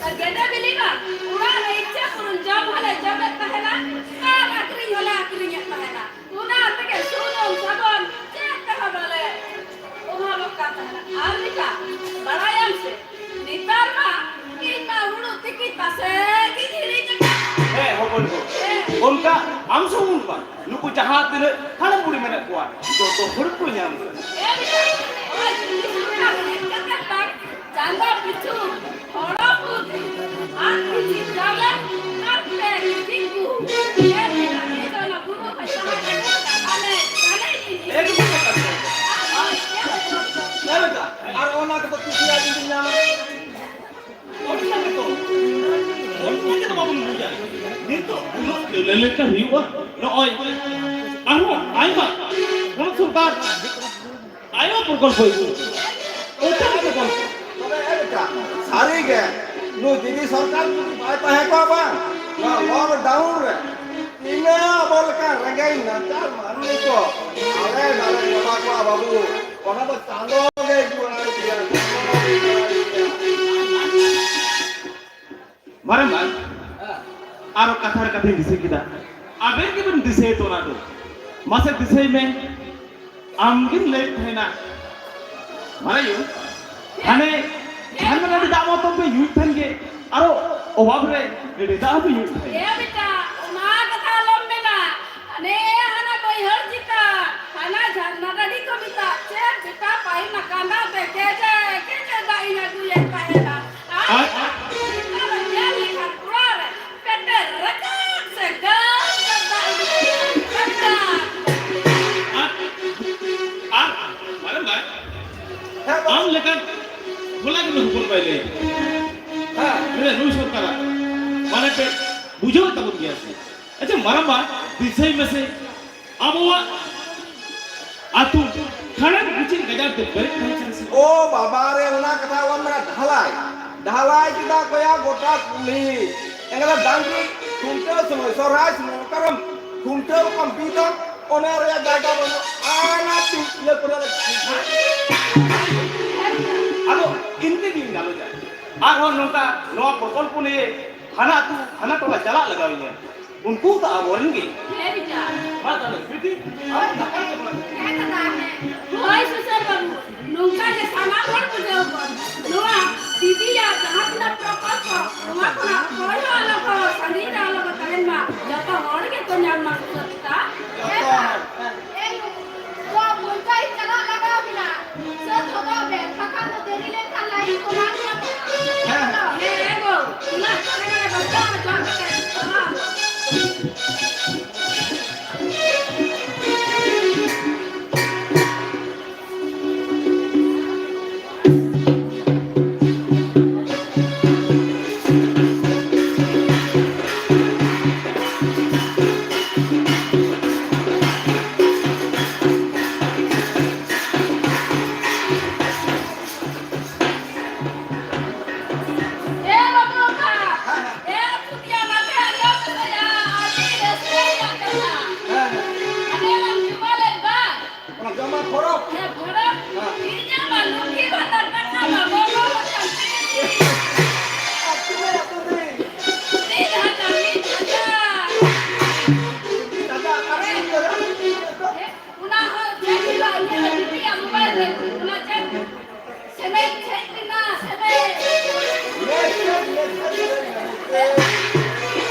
ᱟᱨ ᱜᱮᱰᱮ ᱵᱤᱞᱤ ᱢᱟ ᱚᱲᱟᱜ ᱨᱮ ᱤᱪᱪᱷᱟᱹ ᱯᱩᱨᱩᱱ ᱡᱚᱢ ᱚᱱᱠᱟ ᱟᱢ ᱥᱩᱢᱩᱝ ᱵᱟᱝ, ᱱᱩᱠᱩ ᱡᱟᱦᱟᱸ ᱛᱤᱱᱟᱹᱜ ᱦᱟᱲᱟᱢ ᱵᱩᱲᱦᱤ ᱢᱮᱱᱟᱜ ᱠᱚᱣᱟ, ᱡᱚᱛᱚ ᱦᱚᱲ ᱠᱚ ᱧᱟᱢ ᱠᱟᱫᱟ᱾ ᱮ ᱵᱤᱴᱤ, ᱱᱚᱜᱼᱚᱭ ᱡᱩᱫᱤ ᱥᱚᱨᱠᱟᱨ ᱦᱮᱡ ᱠᱟᱛᱮ ᱵᱟᱝ, ᱪᱟᱸᱫᱚ ᱯᱤᱪᱷᱩ ᱦᱚᱲᱚ ᱠᱚ ᱟᱨ ᱠᱤᱪᱷᱤ ᱪᱟᱣᱞᱮ ᱟᱨ ᱯᱮ ᱠᱤᱪᱷᱤ ᱜᱩᱦᱩᱢ᱾ ᱮ ᱵᱤᱴᱤ, ᱱᱤᱭᱟᱹ ᱫᱚ ᱚᱱᱟ ᱵᱩᱨᱩ ᱠᱷᱚᱡ ᱥᱟᱦᱟ ᱠᱟᱛᱮ ᱟᱞᱮ ᱵᱟᱞᱮ ᱤᱫᱤ᱾ ᱮᱠᱫᱚᱢ ᱠᱟᱛᱷᱟ᱾ ᱟᱨ ᱪᱮᱫ ᱦᱚᱸ ᱵᱟᱝ᱾ ᱧᱮᱞ ᱞᱮᱠᱟ, ᱟᱨ ᱚᱱᱟ ᱠᱚᱫᱚ ᱠᱩᱥᱤᱭᱟᱜ ᱡᱩᱫᱤ ᱧᱟᱢᱟ᱾ ᱚᱱᱠᱟ ᱜᱮᱛᱚ᱾ ᱚᱱᱠᱟ ᱜᱮᱛᱚ ᱵᱟᱵᱚᱱ ᱵᱩᱡᱟ᱾ ᱱᱤᱛᱚᱜ ᱩᱱᱟᱹᱜ ᱞᱮ-, ᱞᱮᱠᱟ ᱦᱩᱭᱩᱜᱼᱟ᱾ ᱱᱚᱜᱼᱚᱭ ᱟᱨᱦᱚᱸ ᱟᱭᱢᱟ ᱵᱷᱟᱨᱚᱛ ᱥᱚᱨᱠᱟᱨ ᱟᱭᱢᱟ ᱯᱨᱚᱠᱚᱞᱯᱚ ᱦᱩᱭᱩᱜᱼᱟ᱾ ᱚᱱᱠᱟ ᱜᱮ ᱯᱨᱚᱠᱚᱞᱯᱚ᱾ ᱛᱚᱵᱮ ᱮ ᱵᱮᱴᱟ, ᱥᱟᱹᱨᱤ ᱜᱮ ᱱᱩᱭ ᱫᱤᱫᱤ ᱥᱚᱨᱠᱟᱨ ᱡᱩᱫᱤ ᱵᱟᱭ ᱛᱟᱦᱮᱸ ᱠᱚᱜᱼᱟ ᱵᱟᱝ, ᱱᱚᱣᱟ lockdown ᱨᱮ ᱛᱤᱱᱟᱹᱜ ᱟᱵᱚ ᱞᱮᱠᱟᱱ ᱨᱮᱸᱜᱮᱡ ᱱᱟᱪᱟᱨ ᱢᱟᱹᱱᱢᱤ ᱠᱚ ᱟᱞᱮ ᱵᱟᱞᱮ ᱪᱟᱵᱟ ᱠᱚᱜᱼᱟ ᱵᱟᱹᱵᱩ᱾ ᱚᱱᱟ ᱫᱚ ᱪᱟᱸᱫᱚ ᱜᱮ ᱜᱚᱲᱟᱭ ᱜᱮᱭᱟ, ᱪᱟᱸᱫᱚ ᱜᱮ ᱜᱚᱲᱟᱭ ᱜᱮᱭᱟ᱾ ᱢᱟᱨᱟᱝ ᱵᱟ, ᱟᱨᱚ ᱠᱟᱛᱷᱟ ᱨᱮ ᱠᱟᱛᱷᱟᱧ ᱫᱤᱥᱟᱹ ᱠᱮᱫᱟ, ᱟᱵᱮᱱ ᱜᱮᱵᱮᱱ ᱫᱤᱥᱟᱹᱭ ᱛᱚ ᱚᱱᱟ ᱫᱚ᱾ ᱢᱟᱥᱮ ᱫᱤᱥᱟᱹᱭ ᱢᱮ, ᱟᱢ ᱜᱮᱢ ᱞᱟᱹᱭᱮᱫ ᱛᱟᱦᱮᱱᱟ, ᱢᱟᱨᱟᱝ ᱭᱩ, ᱦᱟᱱᱮ ᱡᱷᱟᱨᱱᱟ ᱰᱟᱹᱰᱤ ᱫᱟᱜ ᱢᱟ ᱛᱚ ᱯᱮ ᱧᱩᱭᱮᱫ ᱛᱟᱦᱮᱱ ᱜᱮ, ᱟᱨᱚ ᱚᱵᱷᱟᱵ ᱨᱮ ᱰᱟᱹᱰᱤ ᱫᱟᱜ ᱦᱚᱸᱯᱮ ᱧᱩᱭᱮᱫ ᱛᱟᱦᱮᱱ᱾ ᱮ ᱵᱮᱴᱟ, ᱚᱱᱟ ᱠᱟᱛᱷᱟ ᱟᱞᱚᱢ ᱢᱮᱱᱟ᱾ ᱦᱟᱱᱮ ᱦᱟᱱᱟ ᱵᱟᱹᱭᱦᱟᱹᱲ ᱪᱮᱛᱟᱱ, ᱦᱟᱱᱟ ᱡᱷᱟᱨᱱᱟ ᱰᱟᱹᱰᱤ ᱠᱚ ᱢᱮᱛᱟᱜ ᱪᱮᱫ ᱵᱮᱴᱟ, ᱯᱟᱹᱦᱤᱞ ᱱᱟᱠᱟᱱᱟ ᱵᱮ ᱠᱮᱡᱮ, ᱠᱮᱡᱮ ᱫᱟᱜ ᱤᱧ ᱟᱹᱜᱩᱭᱮᱫ ᱛᱟᱦᱮᱱᱟ᱾ ᱟᱨ ᱟᱨ ᱱᱮᱛᱟᱨ ᱫᱚ ᱧᱮᱞ ᱞᱮᱠᱷᱟᱱ ᱚᱲᱟᱜ ᱨᱮ ᱯᱮᱴᱮᱨ ᱨᱟᱠᱟᱵ ᱥᱮ ᱜᱟᱹᱨ ᱜᱟᱹᱨ ᱫᱟᱜ ᱩᱰᱩᱠᱚᱜ ᱠᱟᱱᱟ᱾ ᱟᱨ, ᱟᱨ, ᱢᱟᱨᱟᱝ ᱵᱟ, ᱟᱢ ᱞᱮᱠᱟᱱ ᱦᱚᱞᱟ ᱜᱮ ᱦᱚᱯᱚᱱ ᱵᱟᱭ ᱞᱟᱹᱭ ᱠᱮᱫᱟ᱾ ᱦᱮᱸ᱾ ᱢᱮᱱᱫᱟ ᱱᱩᱭ ᱥᱚᱨᱠᱟᱨᱟᱜ ᱢᱟᱱᱮ ᱯᱮ ᱵᱩᱡᱷᱟᱹᱣ ᱛᱟᱵᱚᱱ ᱜᱮᱭᱟ ᱥᱮ? ᱟᱪᱪᱷᱟ, ᱢᱟᱨᱟᱝ ᱵᱟ, ᱫᱤᱥᱟᱹᱭ ᱢᱮᱥᱮ, ᱟᱵᱚᱣᱟᱜ ᱟᱹᱛᱩ ᱠᱷᱟᱲᱟᱝ ᱵᱩᱪᱤᱱ ᱜᱟᱡᱟᱲ ᱛᱮ ᱯᱮᱨᱮᱡ ᱛᱟᱦᱮᱸ ᱠᱟᱱᱟ ᱥᱮ? ᱳ ᱵᱟᱵᱟ ᱨᱮ, ᱚᱱᱟ ᱠᱟᱛᱷᱟ ᱟᱞᱚᱢ ᱢᱮᱱᱟ, ᱰᱷᱟᱞᱟᱭ, ᱰᱷᱟᱞᱟᱭ ᱠᱮᱫᱟ ᱠᱚᱭᱟ ᱜᱚᱴᱟ ᱠᱩᱞᱦᱤ᱾ ᱮᱱᱠᱷᱟᱱ ᱰᱟᱝᱨᱤ ᱠᱷᱩᱱᱴᱟᱹᱣ ᱥᱚᱢᱚᱭ, ᱥᱚᱨᱦᱟᱭ ᱥᱚᱢᱚᱭ, ᱚᱠᱟᱨᱮᱢ ᱠᱷᱩᱱᱴᱟᱹᱣ ᱠᱚᱢ ᱵᱤᱫᱟ, ᱚᱱᱟ ᱨᱮᱭᱟᱜ ᱡᱟᱭᱜᱟ ᱵᱟᱹᱱᱩᱜ, ᱚᱱᱟ ᱤᱭᱟᱹ ᱠᱚᱨᱮ ᱞᱮ ᱟᱫᱚ ᱤᱱᱠᱟᱹ ᱜᱤᱧ ᱜᱟᱞᱚᱪᱟ᱾ ᱟᱨᱦᱚᱸ ᱱᱚᱝᱠᱟ ᱱᱚᱣᱟ ᱯᱨᱚᱠᱚᱞᱯᱚ ᱱᱤᱭᱮ ᱦᱟᱱᱟ ᱟᱹᱛᱩ, ᱦᱟᱱᱟ ᱴᱚᱞᱟ ᱪᱟᱞᱟᱜ ᱞᱟᱜᱟᱣ ᱤᱧᱟ᱾ ᱩᱱᱠᱩ ᱫᱚ ᱟᱵᱚᱨᱮᱱ ᱜᱮ᱾ ᱦᱮᱸ ᱵᱮᱴᱟ᱾ ᱢᱟ ᱛᱟᱦᱞᱮ, ᱵᱤᱴᱤ, ᱟᱢ ᱱᱟᱯᱟᱭ ᱛᱮ ᱯᱟᱲᱦᱟᱜ ᱢᱮ᱾ ᱦᱮᱸ ᱫᱟᱫᱟ, ᱦᱮᱸ᱾ ᱦᱳᱭ ᱥᱩᱥᱟᱹᱨ ᱵᱟᱹᱵᱩ, ᱱᱚᱝᱠᱟ ᱜᱮ ᱥᱟᱱᱟᱢ ᱦᱚᱲ ᱵᱩᱡᱷᱟᱹᱣ ᱠᱚᱢ᱾ ᱱᱚᱣᱟ ᱫᱤᱫᱤᱭᱟᱜ ᱡᱟᱦᱟᱸ ᱛᱤᱱᱟᱹᱜ ᱯᱨᱚᱠᱚᱞᱯᱚ, ᱱᱚᱣᱟ ᱠᱷᱚᱱᱟᱜ ᱚᱠᱚᱭ ᱦᱚᱸ ᱟᱞᱚ ᱠᱚ ᱥᱟᱺᱜᱤᱧ ᱨᱮ ᱟᱞᱚ ᱠᱚ ᱛᱟᱦᱮᱱ ᱢᱟ᱾ ᱡᱚᱛᱚ ᱦᱚᱲ ᱮ ᱵᱟᱹᱵᱩ ᱵᱟᱵᱟ, ᱮ ᱯᱩᱛᱤᱭᱟ ᱢᱟᱯᱮ ᱟᱸᱡᱚᱢ ᱠᱮᱫᱟ, ᱟᱹᱰᱤ ᱨᱟᱹᱥᱠᱟᱹ ᱨᱮᱭᱟᱜ ᱠᱟᱛᱷᱟ᱾ ᱦᱮᱸ, ᱦᱮᱸ᱾ ᱟᱞᱮ ᱞᱟᱝ ᱡᱩᱢᱟ ᱞᱮᱫ ᱵᱟᱝ? ᱚᱱᱟ ᱡᱚᱢᱟ ᱯᱚᱨᱚᱵᱽ᱾ ᱦᱮᱸ, ᱯᱚᱨᱚᱵᱽ᱾ ᱦᱮᱸ᱾ ᱤᱧᱟᱹᱜ ᱢᱟ ᱞᱩᱠᱷᱤ ᱵᱷᱟᱸᱰᱟᱨ ᱠᱟᱛᱷᱟ ᱢᱟ ᱵᱚᱞᱚ ᱟᱠᱟᱱ ᱛᱤᱧ᱾ ᱟᱨ ᱛᱤᱱᱟᱹᱜ ᱟᱹᱛᱩ ᱫᱤᱱ? ᱛᱤᱱ ᱦᱟᱡᱟᱨ, ᱢᱤᱫ ᱦᱟᱡᱟᱨ᱾ ᱢᱤᱫ ᱦᱟᱡᱟᱨ, ᱟᱨ ᱛᱤᱱ ᱦᱟᱡᱟᱨ? ᱦᱮᱸ, ᱚᱱᱟ ᱦᱚᱸ ᱪᱮᱫ ᱦᱩᱭᱩᱜᱼᱟ? ᱤᱧᱟᱹᱜ ᱫᱤᱫᱤᱭᱟᱜ ᱢᱳᱵᱟᱭᱤᱞ ᱨᱮ ᱚᱱᱟ ᱪᱮᱫ? ᱥᱮᱢᱮᱡ ᱦᱮᱡ ᱞᱮᱱᱟ, ᱥᱮᱢᱮᱡ᱾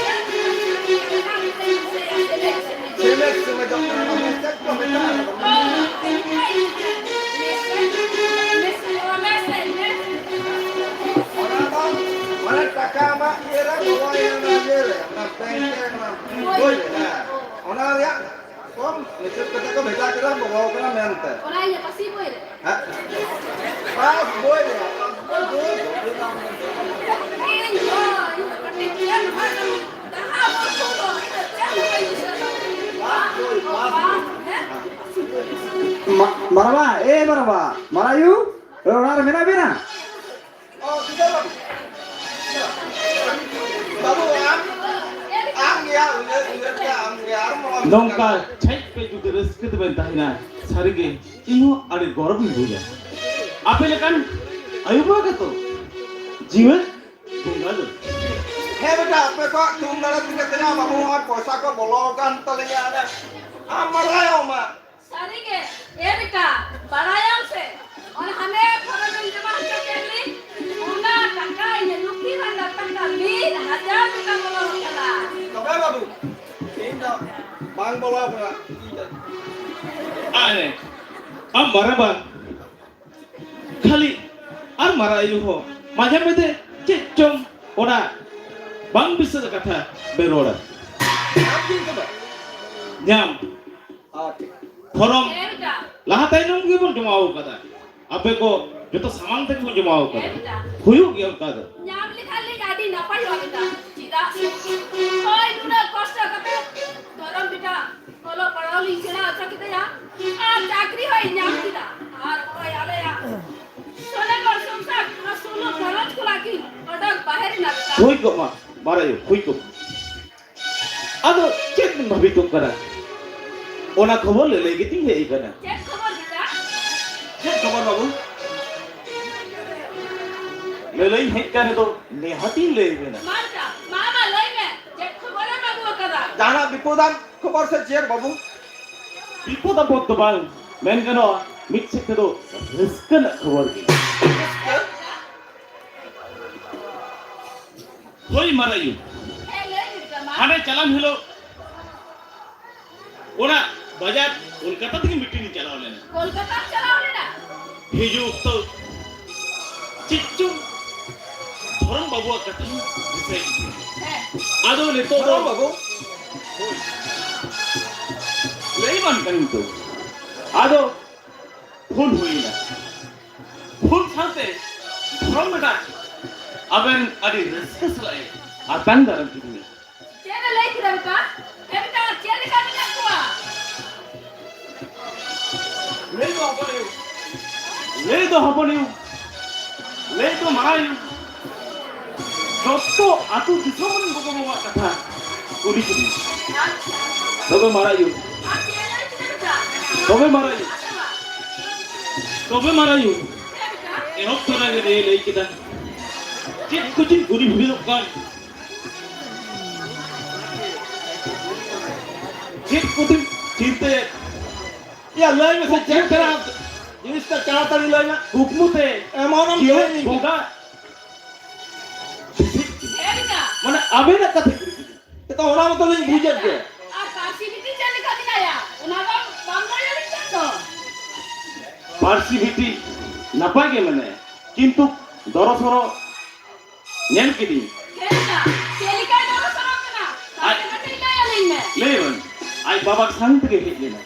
ᱥᱮᱢᱮᱡ, ᱥᱮᱢᱮᱡᱚᱜ ᱠᱟᱱᱟ, ᱪᱮᱫ ᱠᱚ ᱢᱮᱛᱟᱜᱼᱟ? ᱚᱱᱟ ᱫᱚ, ᱢᱟᱱᱮ, ᱴᱟᱠᱟ ᱟᱢᱟᱜ ᱤᱭᱟᱹ ᱨᱮ ᱵᱚᱞᱚᱭᱮᱱᱟ, ᱚᱱᱟ ᱤᱭᱟᱹ ᱨᱮ, ᱚᱱᱟ ᱵᱮᱝᱠ ᱨᱮ, ᱚᱱᱟ ᱵᱳᱭ ᱨᱮ, ᱦᱮᱸ᱾ ᱚᱱᱟ ᱨᱮᱭᱟᱜ ᱠᱚᱢ ᱦᱤᱥᱟᱹᱵ ᱠᱟᱛᱮ ᱠᱚ ᱵᱷᱮᱡᱟ ᱠᱮᱫᱟ, ᱵᱚᱞᱚ ᱠᱟᱱᱟ ᱢᱮᱱᱛᱮ᱾ ᱚᱱᱟ ᱤᱧᱟᱹᱜ ᱯᱟᱹᱥᱤ ᱵᱳᱭ ᱨᱮ᱾ ᱦᱮᱸ? ᱯᱟᱥ ᱵᱳᱭ ᱨᱮ, ᱯᱟᱥ ᱵᱳᱭ ᱫᱚ᱾ ᱤᱧ ᱫᱚ, ᱤᱧ ᱫᱚ ᱠᱟᱹᱴᱤᱡ ᱜᱮᱭᱟ, ᱱᱚᱣᱟ ᱫᱚ ᱡᱟᱦᱟᱸ ᱵᱚᱞ ᱠᱚ ᱫᱚ, ᱤᱧ ᱫᱚ ᱪᱮᱫ ᱦᱚᱸ ᱵᱟᱹᱧ ᱵᱩᱡᱷᱟᱹᱣ ᱫᱟᱲᱮᱭᱟᱜ ᱠᱟᱱᱟ᱾ ᱯᱟᱥ ᱵᱳᱭ, ᱯᱟᱥ ᱵᱳᱭ᱾ ᱦᱮᱸ? ᱢᱟ-, ᱢᱟᱨᱟᱵᱟ, ᱮ ᱢᱟᱨᱟᱵᱟ, ᱢᱟᱨᱟᱭᱩ, ᱚᱲᱟᱜ ᱨᱮ ᱢᱮᱱᱟᱜ ᱵᱮᱱᱟ? ᱚ, ᱴᱷᱤᱠ ᱜᱮᱭᱟ, ᱵᱟᱹᱵᱩ᱾ ᱵᱟᱹᱵᱩ, ᱟᱢ, ᱟᱢ ᱜᱮᱭᱟ, ᱩᱭᱦᱟᱹᱨ, ᱩᱭᱦᱟᱹᱨ ᱜᱮᱭᱟ, ᱟᱢ ᱜᱮᱭᱟ, ᱟᱨ ᱢᱚᱦᱚᱱ ᱱᱚᱝᱠᱟ ᱜᱮᱭᱟ᱾ ᱪᱷᱮᱡ ᱯᱮ ᱡᱩᱫᱤ ᱨᱟᱹᱥᱠᱟᱹ ᱛᱮᱵᱮᱱ ᱛᱟᱦᱮᱱᱟ, ᱥᱟᱹᱨᱤᱜᱮ ᱤᱧ ᱦᱚᱸ ᱟᱹᱰᱤ ᱜᱚᱨᱚᱵᱤᱧ ᱵᱩᱡᱟ᱾ ᱟᱯᱮ ᱞᱮᱠᱟᱱ ᱟᱭᱳ ᱵᱟᱵᱟ ᱜᱮᱛᱚ ᱡᱤᱣᱮᱫ ᱵᱚᱸᱜᱟ ᱫᱚ᱾ ᱦᱮᱸ ᱵᱮᱴᱟ, ᱟᱯᱮ ᱠᱚᱣᱟᱜ ᱛᱷᱩᱢ ᱫᱟᱲᱮ ᱛᱮᱜᱮ ᱛᱮᱭᱟ ᱵᱟᱹᱵᱩ, ᱦᱚᱸᱜᱼᱚᱭ ᱯᱚᱭᱥᱟ ᱠᱚ ᱵᱚᱞᱚ ᱟᱠᱟᱱ ᱛᱟᱞᱮᱭᱟ᱾ ᱟᱢ ᱢᱟᱨᱟᱭᱚᱜ ᱢᱟ᱾ ᱥᱟᱹᱨᱤᱜᱮ, ᱮ ᱵᱮᱴᱟ, ᱵᱟᱲᱟᱭᱟᱢ ᱥᱮ, ᱚᱱᱟ ᱦᱟᱱᱮ ᱯᱷᱚᱨᱚᱢᱮᱢ ᱡᱚᱢᱟ ᱦᱚᱪᱚ ᱠᱮᱫ ᱞᱤᱧ, ᱚᱱᱟ ᱴᱟᱠᱟ ᱤᱧᱟᱹᱜ ᱞᱩᱠᱷᱤ ᱵᱷᱟᱱᱰᱟᱨ ᱴᱟᱠᱟ ᱢᱤᱫ ᱦᱟᱡᱟᱨ ᱴᱟᱠᱟ ᱵᱚᱞᱚ ᱟᱠᱟᱱᱟ᱾ ᱛᱚᱵᱮ ᱵᱟᱹᱵᱩ, ᱤᱧ ᱫᱚ ᱵᱟᱝ ᱵᱚᱞᱚ ᱟᱠᱟᱱᱟ᱾ ᱟᱨᱮ, ᱟᱢ ᱢᱟᱨᱟᱝᱵᱟ, ᱠᱷᱟᱹᱞᱤ ᱟᱨ ᱢᱟᱨᱟᱝ ᱟᱭᱳ ᱦᱚᱸ ᱢᱟᱡᱷᱮ ᱢᱚᱫᱽᱫᱷᱮ ᱪᱮᱫ ᱪᱚᱝ ᱚᱱᱟ ᱵᱟᱝ ᱵᱤᱥᱟᱹᱜ ᱠᱟᱛᱷᱟ ᱵᱮ ᱨᱚᱲᱟ᱾ ᱧᱟᱢ ᱠᱤᱱ ᱠᱟᱱᱟ᱾ ᱧᱟᱢ᱾ ᱟᱨ ᱴᱷᱤᱠ᱾ ᱯᱷᱚᱨᱚᱢ ᱦᱮᱸ ᱵᱮᱴᱟ᱾ ᱞᱟᱦᱟ ᱛᱟᱭᱱᱚᱢ ᱜᱮᱵᱚᱱ ᱡᱚᱢᱟᱣ ᱠᱟᱫᱟ᱾ ᱟᱯᱮ ᱠᱚ ᱡᱚᱛᱚ ᱥᱟᱢᱟᱝ ᱛᱮᱜᱮ ᱵᱚᱱ ᱡᱚᱢᱟᱣ ᱠᱟᱫᱟ᱾ ᱦᱮᱸ ᱵᱮᱴᱟ᱾ ᱦᱩᱭᱩᱜ ᱜᱮᱭᱟ ᱚᱱᱠᱟ ᱫᱚ᱾ ᱧᱟᱢ ᱞᱮᱠᱷᱟᱱ ᱞᱤᱧ ᱟᱹᱰᱤ ᱱᱟᱯᱟᱭᱚᱜᱼᱟ ᱵᱮᱴᱟ᱾ ᱪᱮᱫᱟᱜ ᱥᱮ ᱦᱳᱭ ᱱᱩᱱᱟᱹᱜ ᱠᱚᱥᱴᱚ ᱠᱟᱛᱮ ᱫᱷᱚᱨᱚᱢ ᱵᱮᱴᱟ ᱚᱞᱚᱜ ᱯᱟᱲᱦᱟᱣ ᱞᱤᱧ ᱥᱮᱬᱟ ᱦᱚᱪᱚ ᱠᱮᱫᱮᱭᱟ᱾ ᱟᱨ ᱪᱟᱹᱠᱨᱤ ᱦᱚᱸᱭ ᱧᱟᱢ ᱠᱮᱫᱟ᱾ ᱟᱨ ᱦᱳᱭ ᱟᱞᱮᱭᱟᱜ ᱥᱚᱱᱮᱜᱚᱲ ᱥᱚᱝᱥᱟᱨ ᱚᱱᱟ ᱥᱩᱞᱩ ᱜᱷᱟᱨᱚᱸᱡᱽ ᱠᱷᱚᱱᱟᱜ ᱠᱤᱱ ᱚᱰᱚᱠ ᱵᱟᱦᱮᱨ ᱮᱱᱟ ᱵᱮᱴᱟ᱾ ᱦᱩᱭ ᱠᱚᱜ ᱢᱟ, ᱵᱟᱲᱟᱭ ᱦᱩᱭ ᱠᱚᱜ ᱢᱟ᱾ ᱟᱫᱚ ᱪᱮᱫ ᱮᱢ ᱵᱷᱟᱵᱤᱛᱚᱜ ᱠᱟᱱᱟ? ᱚᱱᱟ ᱠᱷᱚᱵᱚᱨ ᱞᱟᱹᱞᱟᱹᱭ ᱜᱮᱛᱤᱧ ᱦᱮᱡ ᱟᱠᱟᱱᱟ᱾ ᱪᱮᱫ ᱠᱷᱚᱵᱚᱨ ᱵᱮᱴᱟ? ᱪᱮᱫ ᱠᱷᱚᱵᱚᱨ ᱵᱟᱹᱵᱩ? ᱞᱟᱹᱞᱟᱹᱭ ᱦᱮᱡ ᱠᱟᱱ ᱨᱮᱫᱚ ᱱᱤᱦᱟᱹᱛᱤᱧ ᱞᱟᱹᱭ ᱟᱵᱮᱱᱟ᱾ ᱢᱟ ᱵᱮᱴᱟ, ᱢᱟ, ᱢᱟ, ᱞᱟᱹᱭ ᱢᱮ, ᱪᱮᱫ ᱠᱷᱚᱵᱚᱨᱮᱢ ᱟᱹᱜᱩ ᱟᱠᱟᱫᱟ? ᱡᱟᱦᱟᱱᱟᱜ ᱵᱤᱯᱚᱫᱟᱱ ᱠᱷᱚᱵᱚᱨ ᱥᱮ ᱪᱮᱫ ᱵᱟᱹᱵᱩ? ᱵᱤᱯᱚᱫ ᱟᱯᱚᱫ ᱫᱚ ᱵᱟᱝ, ᱢᱮᱱ ᱜᱟᱱᱚᱜᱼᱟ ᱢᱤᱫ ᱥᱮᱫ ᱛᱮᱫᱚ ᱨᱟᱹᱥᱠᱟᱹ ᱨᱮᱱᱟᱜ ᱠᱷᱚᱵᱚᱨ ᱜᱮ᱾ ᱦᱳᱭ ᱢᱟᱨᱟᱭᱩ, ᱦᱮᱸ, ᱞᱟᱹᱭ ᱢᱮ ᱵᱮᱴᱟ, ᱢᱟ᱾ ᱦᱟᱱᱮ ᱪᱟᱞᱟᱱ ᱦᱤᱞᱳᱜ ᱚᱱᱟ ᱵᱟᱡᱟᱨ ᱠᱳᱞᱠᱟᱛᱟ ᱛᱮᱜᱮ ᱢᱤᱴᱤᱝ ᱤᱧ ᱪᱟᱞᱟᱣ ᱞᱮᱱᱟ᱾ ᱠᱳᱞᱠᱟᱛᱟᱢ ᱪᱟᱞᱟᱣ ᱞᱮᱱᱟ? ᱦᱤᱡᱩᱜ ᱚᱠᱛᱚ ᱪᱮᱫ ᱪᱚᱝ ᱫᱷᱚᱨᱚᱢ ᱵᱟᱹᱵᱩᱣᱟᱜ ᱠᱟᱛᱷᱟᱧ ᱫᱤᱥᱟᱹᱭᱮᱫ ᱠᱟᱱᱟ᱾ ᱦᱮᱸ᱾ ᱟᱫᱚ ᱱᱤᱛᱚᱜ ᱫᱚ ᱫᱷᱚᱨᱚᱢ ᱵᱟᱹᱵᱩ? ᱦᱳᱭ᱾ ᱞᱟᱹᱭ ᱵᱟᱝ ᱠᱟᱱ ᱱᱤᱛᱚᱜ᱾ ᱟᱫᱚ ᱯᱷᱳᱱ ᱦᱩᱭᱱᱟ᱾ ᱯᱷᱳᱱ ᱥᱟᱶᱛᱮ ᱫᱷᱚᱨᱚᱢ ᱵᱮᱴᱟ ᱟᱵᱮᱱ ᱟᱹᱰᱤ ᱨᱟᱹᱥᱠᱟᱹ ᱥᱟᱞᱟᱜ ᱮ ᱟᱛᱟᱝ ᱫᱟᱨᱟᱢ ᱠᱮᱫᱤᱧᱟ᱾ ᱪᱮᱫ ᱮ ᱞᱟᱹᱭ ᱠᱮᱫᱟ ᱵᱮᱴᱟ? ᱮ ᱵᱮᱴᱟ, ᱪᱮᱫ ᱞᱮᱠᱟ ᱢᱮᱱᱟᱜ ᱠᱚᱣᱟ? ᱞᱟᱹᱭ ᱫᱚ ᱦᱚᱯᱚᱱ ᱟᱭᱳ, ᱞᱟᱹᱭ ᱫᱚ ᱦᱚᱯᱚᱱ ᱟᱭᱳ, ᱞᱟᱹᱭ ᱫᱚ ᱢᱟᱨᱟᱝ ᱟᱭᱳ, ᱡᱚᱛᱚ ᱟᱹᱛᱩ ᱫᱤᱥᱚᱢ ᱨᱮᱱ ᱜᱚᱜᱚ ᱵᱟᱵᱟᱣᱟᱜ ᱠᱟᱛᱷᱟ ᱠᱩᱞᱤ ᱠᱤᱫᱤᱧ᱾ ᱟᱪᱪᱷᱟ᱾ ᱛᱚᱵᱮ ᱢᱟᱨᱟᱝ ᱟᱭᱳ, ᱟᱨ ᱪᱮᱫ ᱮ ᱞᱟᱹᱭ ᱠᱮᱫᱟ ᱵᱮᱴᱟ? ᱛᱚᱵᱮ ᱢᱟᱨᱟᱝ ᱟᱭᱳ, ᱟᱪᱪᱷᱟ, ᱢᱟ᱾ ᱛᱚᱵᱮ ᱢᱟᱨᱟᱝ ᱟᱭᱳ, ᱦᱮᱸ ᱵᱮᱴᱟ᱾ ᱮᱦᱚᱵ ᱛᱚᱨᱟ ᱜᱮ ᱞᱟᱹᱭ ᱠᱮᱫᱟ, ᱪᱮᱫ ᱠᱚᱪᱚᱧ ᱠᱩᱞᱤ ᱵᱷᱤᱲᱚᱜ ᱠᱟᱱ᱾ ᱪᱮᱫ ᱠᱚᱛᱮᱢ ᱪᱤᱱᱛᱟᱹᱭᱮᱫ? ᱭᱟ, ᱞᱟᱹᱭ ᱢᱮᱥᱮ, ᱪᱮᱫ ᱠᱟᱱᱟ? ᱡᱤᱱᱤᱥᱴᱟ ᱛᱟᱲᱟᱛᱟᱲᱤ ᱞᱟᱹᱭ ᱢᱮ᱾ ᱠᱩᱠᱢᱩ ᱛᱮ ᱮᱢᱚᱱ ᱮᱢ ᱡᱤᱣᱮᱫ ᱞᱟᱹᱭ ᱵᱚᱸᱜᱟ ᱦᱮᱸ ᱵᱮᱴᱟ᱾ ᱢᱟᱱᱮ, ᱟᱵᱮᱱᱟᱜ ᱠᱟᱛᱷᱟ ᱠᱩᱞᱤ ᱠᱮᱫᱟ᱾ ᱛᱚ, ᱚᱱᱟ ᱢᱟᱛᱚ ᱞᱤᱧ ᱵᱩᱡᱮᱫ ᱜᱮ᱾ ᱟᱨ ᱯᱟᱹᱨᱥᱤ ᱵᱤᱴᱤ ᱪᱮᱫ ᱞᱮᱠᱟ ᱢᱮᱱᱟᱭᱟ? ᱚᱱᱟ ᱫᱚ ᱵᱟᱢ ᱞᱟᱹᱭ ᱟᱹᱞᱤᱧ ᱠᱟᱱ ᱫᱚ᱾ ᱯᱟᱹᱨᱥᱤ ᱵᱤᱴᱤ ᱱᱟᱯᱟᱭ ᱜᱮ ᱢᱮᱱᱟᱭᱟ, ᱠᱤᱱᱛᱩ ᱫᱚᱨᱚ ᱥᱚᱨᱚ ᱧᱮᱞ ᱠᱤᱫᱤᱧ᱾ ᱦᱮᱸ ᱫᱟ, ᱪᱮᱫ ᱞᱮᱠᱟᱭ ᱫᱚᱨᱚ ᱥᱚᱨᱚ ᱠᱟᱱᱟ? ᱟᱡ ᱛᱟᱦᱞᱮ ᱠᱟᱹᱴᱤᱡ ᱞᱟᱹᱭ ᱟᱞᱮ ᱵᱟᱵᱟ ᱥᱟᱝ ᱛᱮᱜᱮ ᱦᱮᱡ ᱞᱮᱱᱟ᱾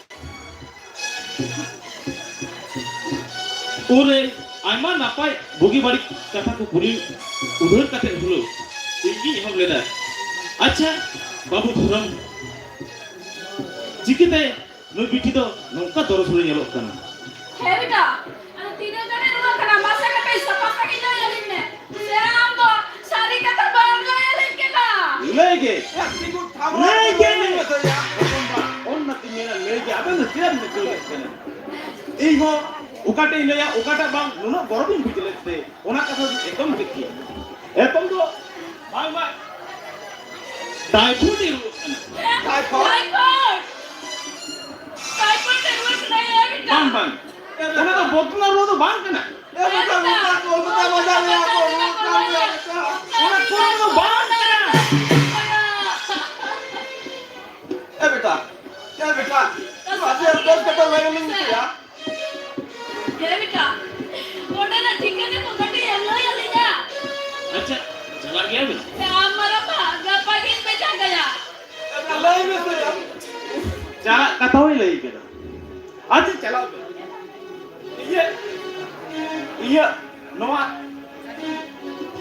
ᱩᱱᱨᱮ ᱟᱭᱢᱟ ᱱᱟᱯᱟᱭ ᱵᱩᱜᱤ ᱵᱟᱹᱲᱤᱡ ᱠᱟᱛᱷᱟ ᱠᱚ ᱠᱩᱞᱤ ᱩᱫᱷᱟᱹᱨ ᱠᱟᱛᱮ ᱦᱩᱞᱟᱹᱣ ᱤᱧ ᱜᱤᱧ ᱮᱦᱚᱵ ᱞᱮᱫᱟ᱾ ᱟᱪᱪᱷᱟ ᱵᱟᱹᱵᱩ ᱫᱷᱚᱨᱚᱢ, ᱪᱤᱠᱟᱹᱛᱮ ᱱᱩᱭ ᱵᱤᱴᱤ ᱫᱚ ᱱᱚᱝᱠᱟ ᱫᱚᱨᱚᱥ ᱨᱮ ᱧᱮᱞᱚᱜ ᱠᱟᱱᱟ? ᱦᱮᱸ ᱵᱮᱴᱟ, ᱟᱫᱚ ᱛᱤᱱᱟᱹᱜ ᱜᱟᱱᱮ ᱨᱩᱣᱟᱹᱜ ᱠᱟᱱᱟ? ᱢᱟᱥᱮ ᱠᱟᱹᱴᱤᱡ ᱥᱟᱯᱷᱟ ᱥᱟᱺᱦᱤᱡ ᱞᱟᱹᱭ ᱟᱹᱞᱤᱧ ᱢᱮ᱾ ᱥᱮ ᱟᱢ ᱫᱚ ᱥᱟᱹᱨᱤ ᱠᱟᱛᱷᱟ ᱵᱟᱢ ᱞᱟᱹᱭ ᱟᱹᱞᱤᱧ ᱠᱟᱱᱟ? ᱞᱟᱹᱭ ᱜᱮ᱾ ᱞᱟᱹᱭ ᱜᱮ᱾ ᱚᱱ ᱚᱱᱟᱛᱤᱧ ᱢᱮᱱᱟ, ᱞᱟᱹᱭ ᱜᱮ᱾ ᱟᱵᱮᱱ ᱫᱚ ᱪᱮᱫᱟᱜ ᱵᱮᱱ ᱢᱮᱛᱟᱹᱣ ᱞᱮᱫ ᱠᱟᱱᱟ? ᱤᱧ ᱦᱚᱸ ᱚᱠᱟᱴᱟᱜ ᱤᱧ ᱞᱟᱹᱭᱟ, ᱚᱠᱟᱴᱟᱜ ᱵᱟᱝ, ᱱᱩᱱᱟᱹᱜ ᱜᱚᱨᱚᱵᱤᱧ ᱵᱩᱡᱽ ᱞᱮᱫ ᱛᱮ, ᱚᱱᱟ ᱠᱟᱛᱷᱟ ᱫᱚ ᱮᱛᱚᱢ ᱠᱮᱫ ᱜᱮᱭᱟ᱾ ᱮᱛᱚᱢ ᱫᱚ ᱵᱟᱝ, ᱵᱟᱝ᱾ ᱴᱟᱭᱯᱷᱚᱭᱮᱰ ᱮ ᱨᱩᱣᱟᱹᱜ ᱠᱟᱱᱟ᱾ ᱴᱟᱭᱯᱷᱚᱭᱮᱰ? ᱴᱟᱭᱯᱷᱚᱭᱮᱰ ᱮ ᱨᱩᱣᱟᱹᱜ ᱠᱟᱱᱟ, ᱭᱟ ᱵᱮᱴᱟ᱾ ᱵᱟᱝ, ᱵᱟᱝ᱾ ᱚᱱᱟ ᱫᱚ ᱵᱚᱫᱱᱟ ᱨᱩᱣᱟᱹ ᱫᱚ ᱵᱟᱝ ᱠᱟᱱᱟ᱾ ᱮ ᱵᱮᱴᱟ, ᱜᱚᱴᱟ ᱠᱚᱞᱠᱟᱛᱟ ᱵᱟᱡᱟᱨ ᱨᱮᱭᱟᱜ ᱠᱚ ᱨᱩᱣᱟᱹᱜ ᱠᱟᱱ ᱜᱮᱭᱟ, ᱵᱮᱴᱟ᱾ ᱚᱱᱟ ᱠᱚᱞᱠᱟᱛᱟ ᱵᱟᱝ ᱠᱟᱱᱟ᱾ ᱮ ᱵᱮᱴᱟ, ᱮ ᱵᱮᱴᱟ, ᱟᱯᱮ ᱵᱮᱥ ᱠᱟᱛᱷᱟ ᱞᱟᱹᱭ ᱟᱹᱞᱤᱧ ᱢᱮᱥᱮᱭᱟ᱾ ᱮ ᱵᱮᱴᱟ, ᱚᱸᱰᱮᱱᱟᱜ ᱴᱷᱤᱠᱟᱹᱱᱟ ᱠᱚ ᱠᱟᱹᱴᱤᱡ ᱮᱢ ᱞᱟᱹᱭ ᱟᱹᱞᱤᱧᱟ? ᱟᱪᱪᱷᱟ, ᱪᱟᱞᱟᱜ ᱜᱮᱭᱟ ᱵᱮᱱ? ᱟᱢ ᱢᱟᱨᱟᱝᱵᱟ, ᱜᱟᱯᱟ ᱜᱤᱧ ᱵᱷᱮᱡᱟ ᱠᱟᱭᱟ᱾ ᱮ ᱵᱮᱴᱟ, ᱞᱟᱹᱭ ᱢᱮᱥᱮᱭᱟ᱾ ᱪᱟᱞᱟᱜ ᱠᱟᱛᱷᱟ ᱦᱚᱸᱭ ᱞᱟᱹᱭ ᱠᱮᱫᱟ᱾ ᱟᱪᱪᱷᱟ, ᱪᱟᱞᱟᱜ ᱵᱮᱱ᱾ ᱤᱭᱟᱹ, ᱤᱭᱟᱹ, ᱱᱚᱣᱟ,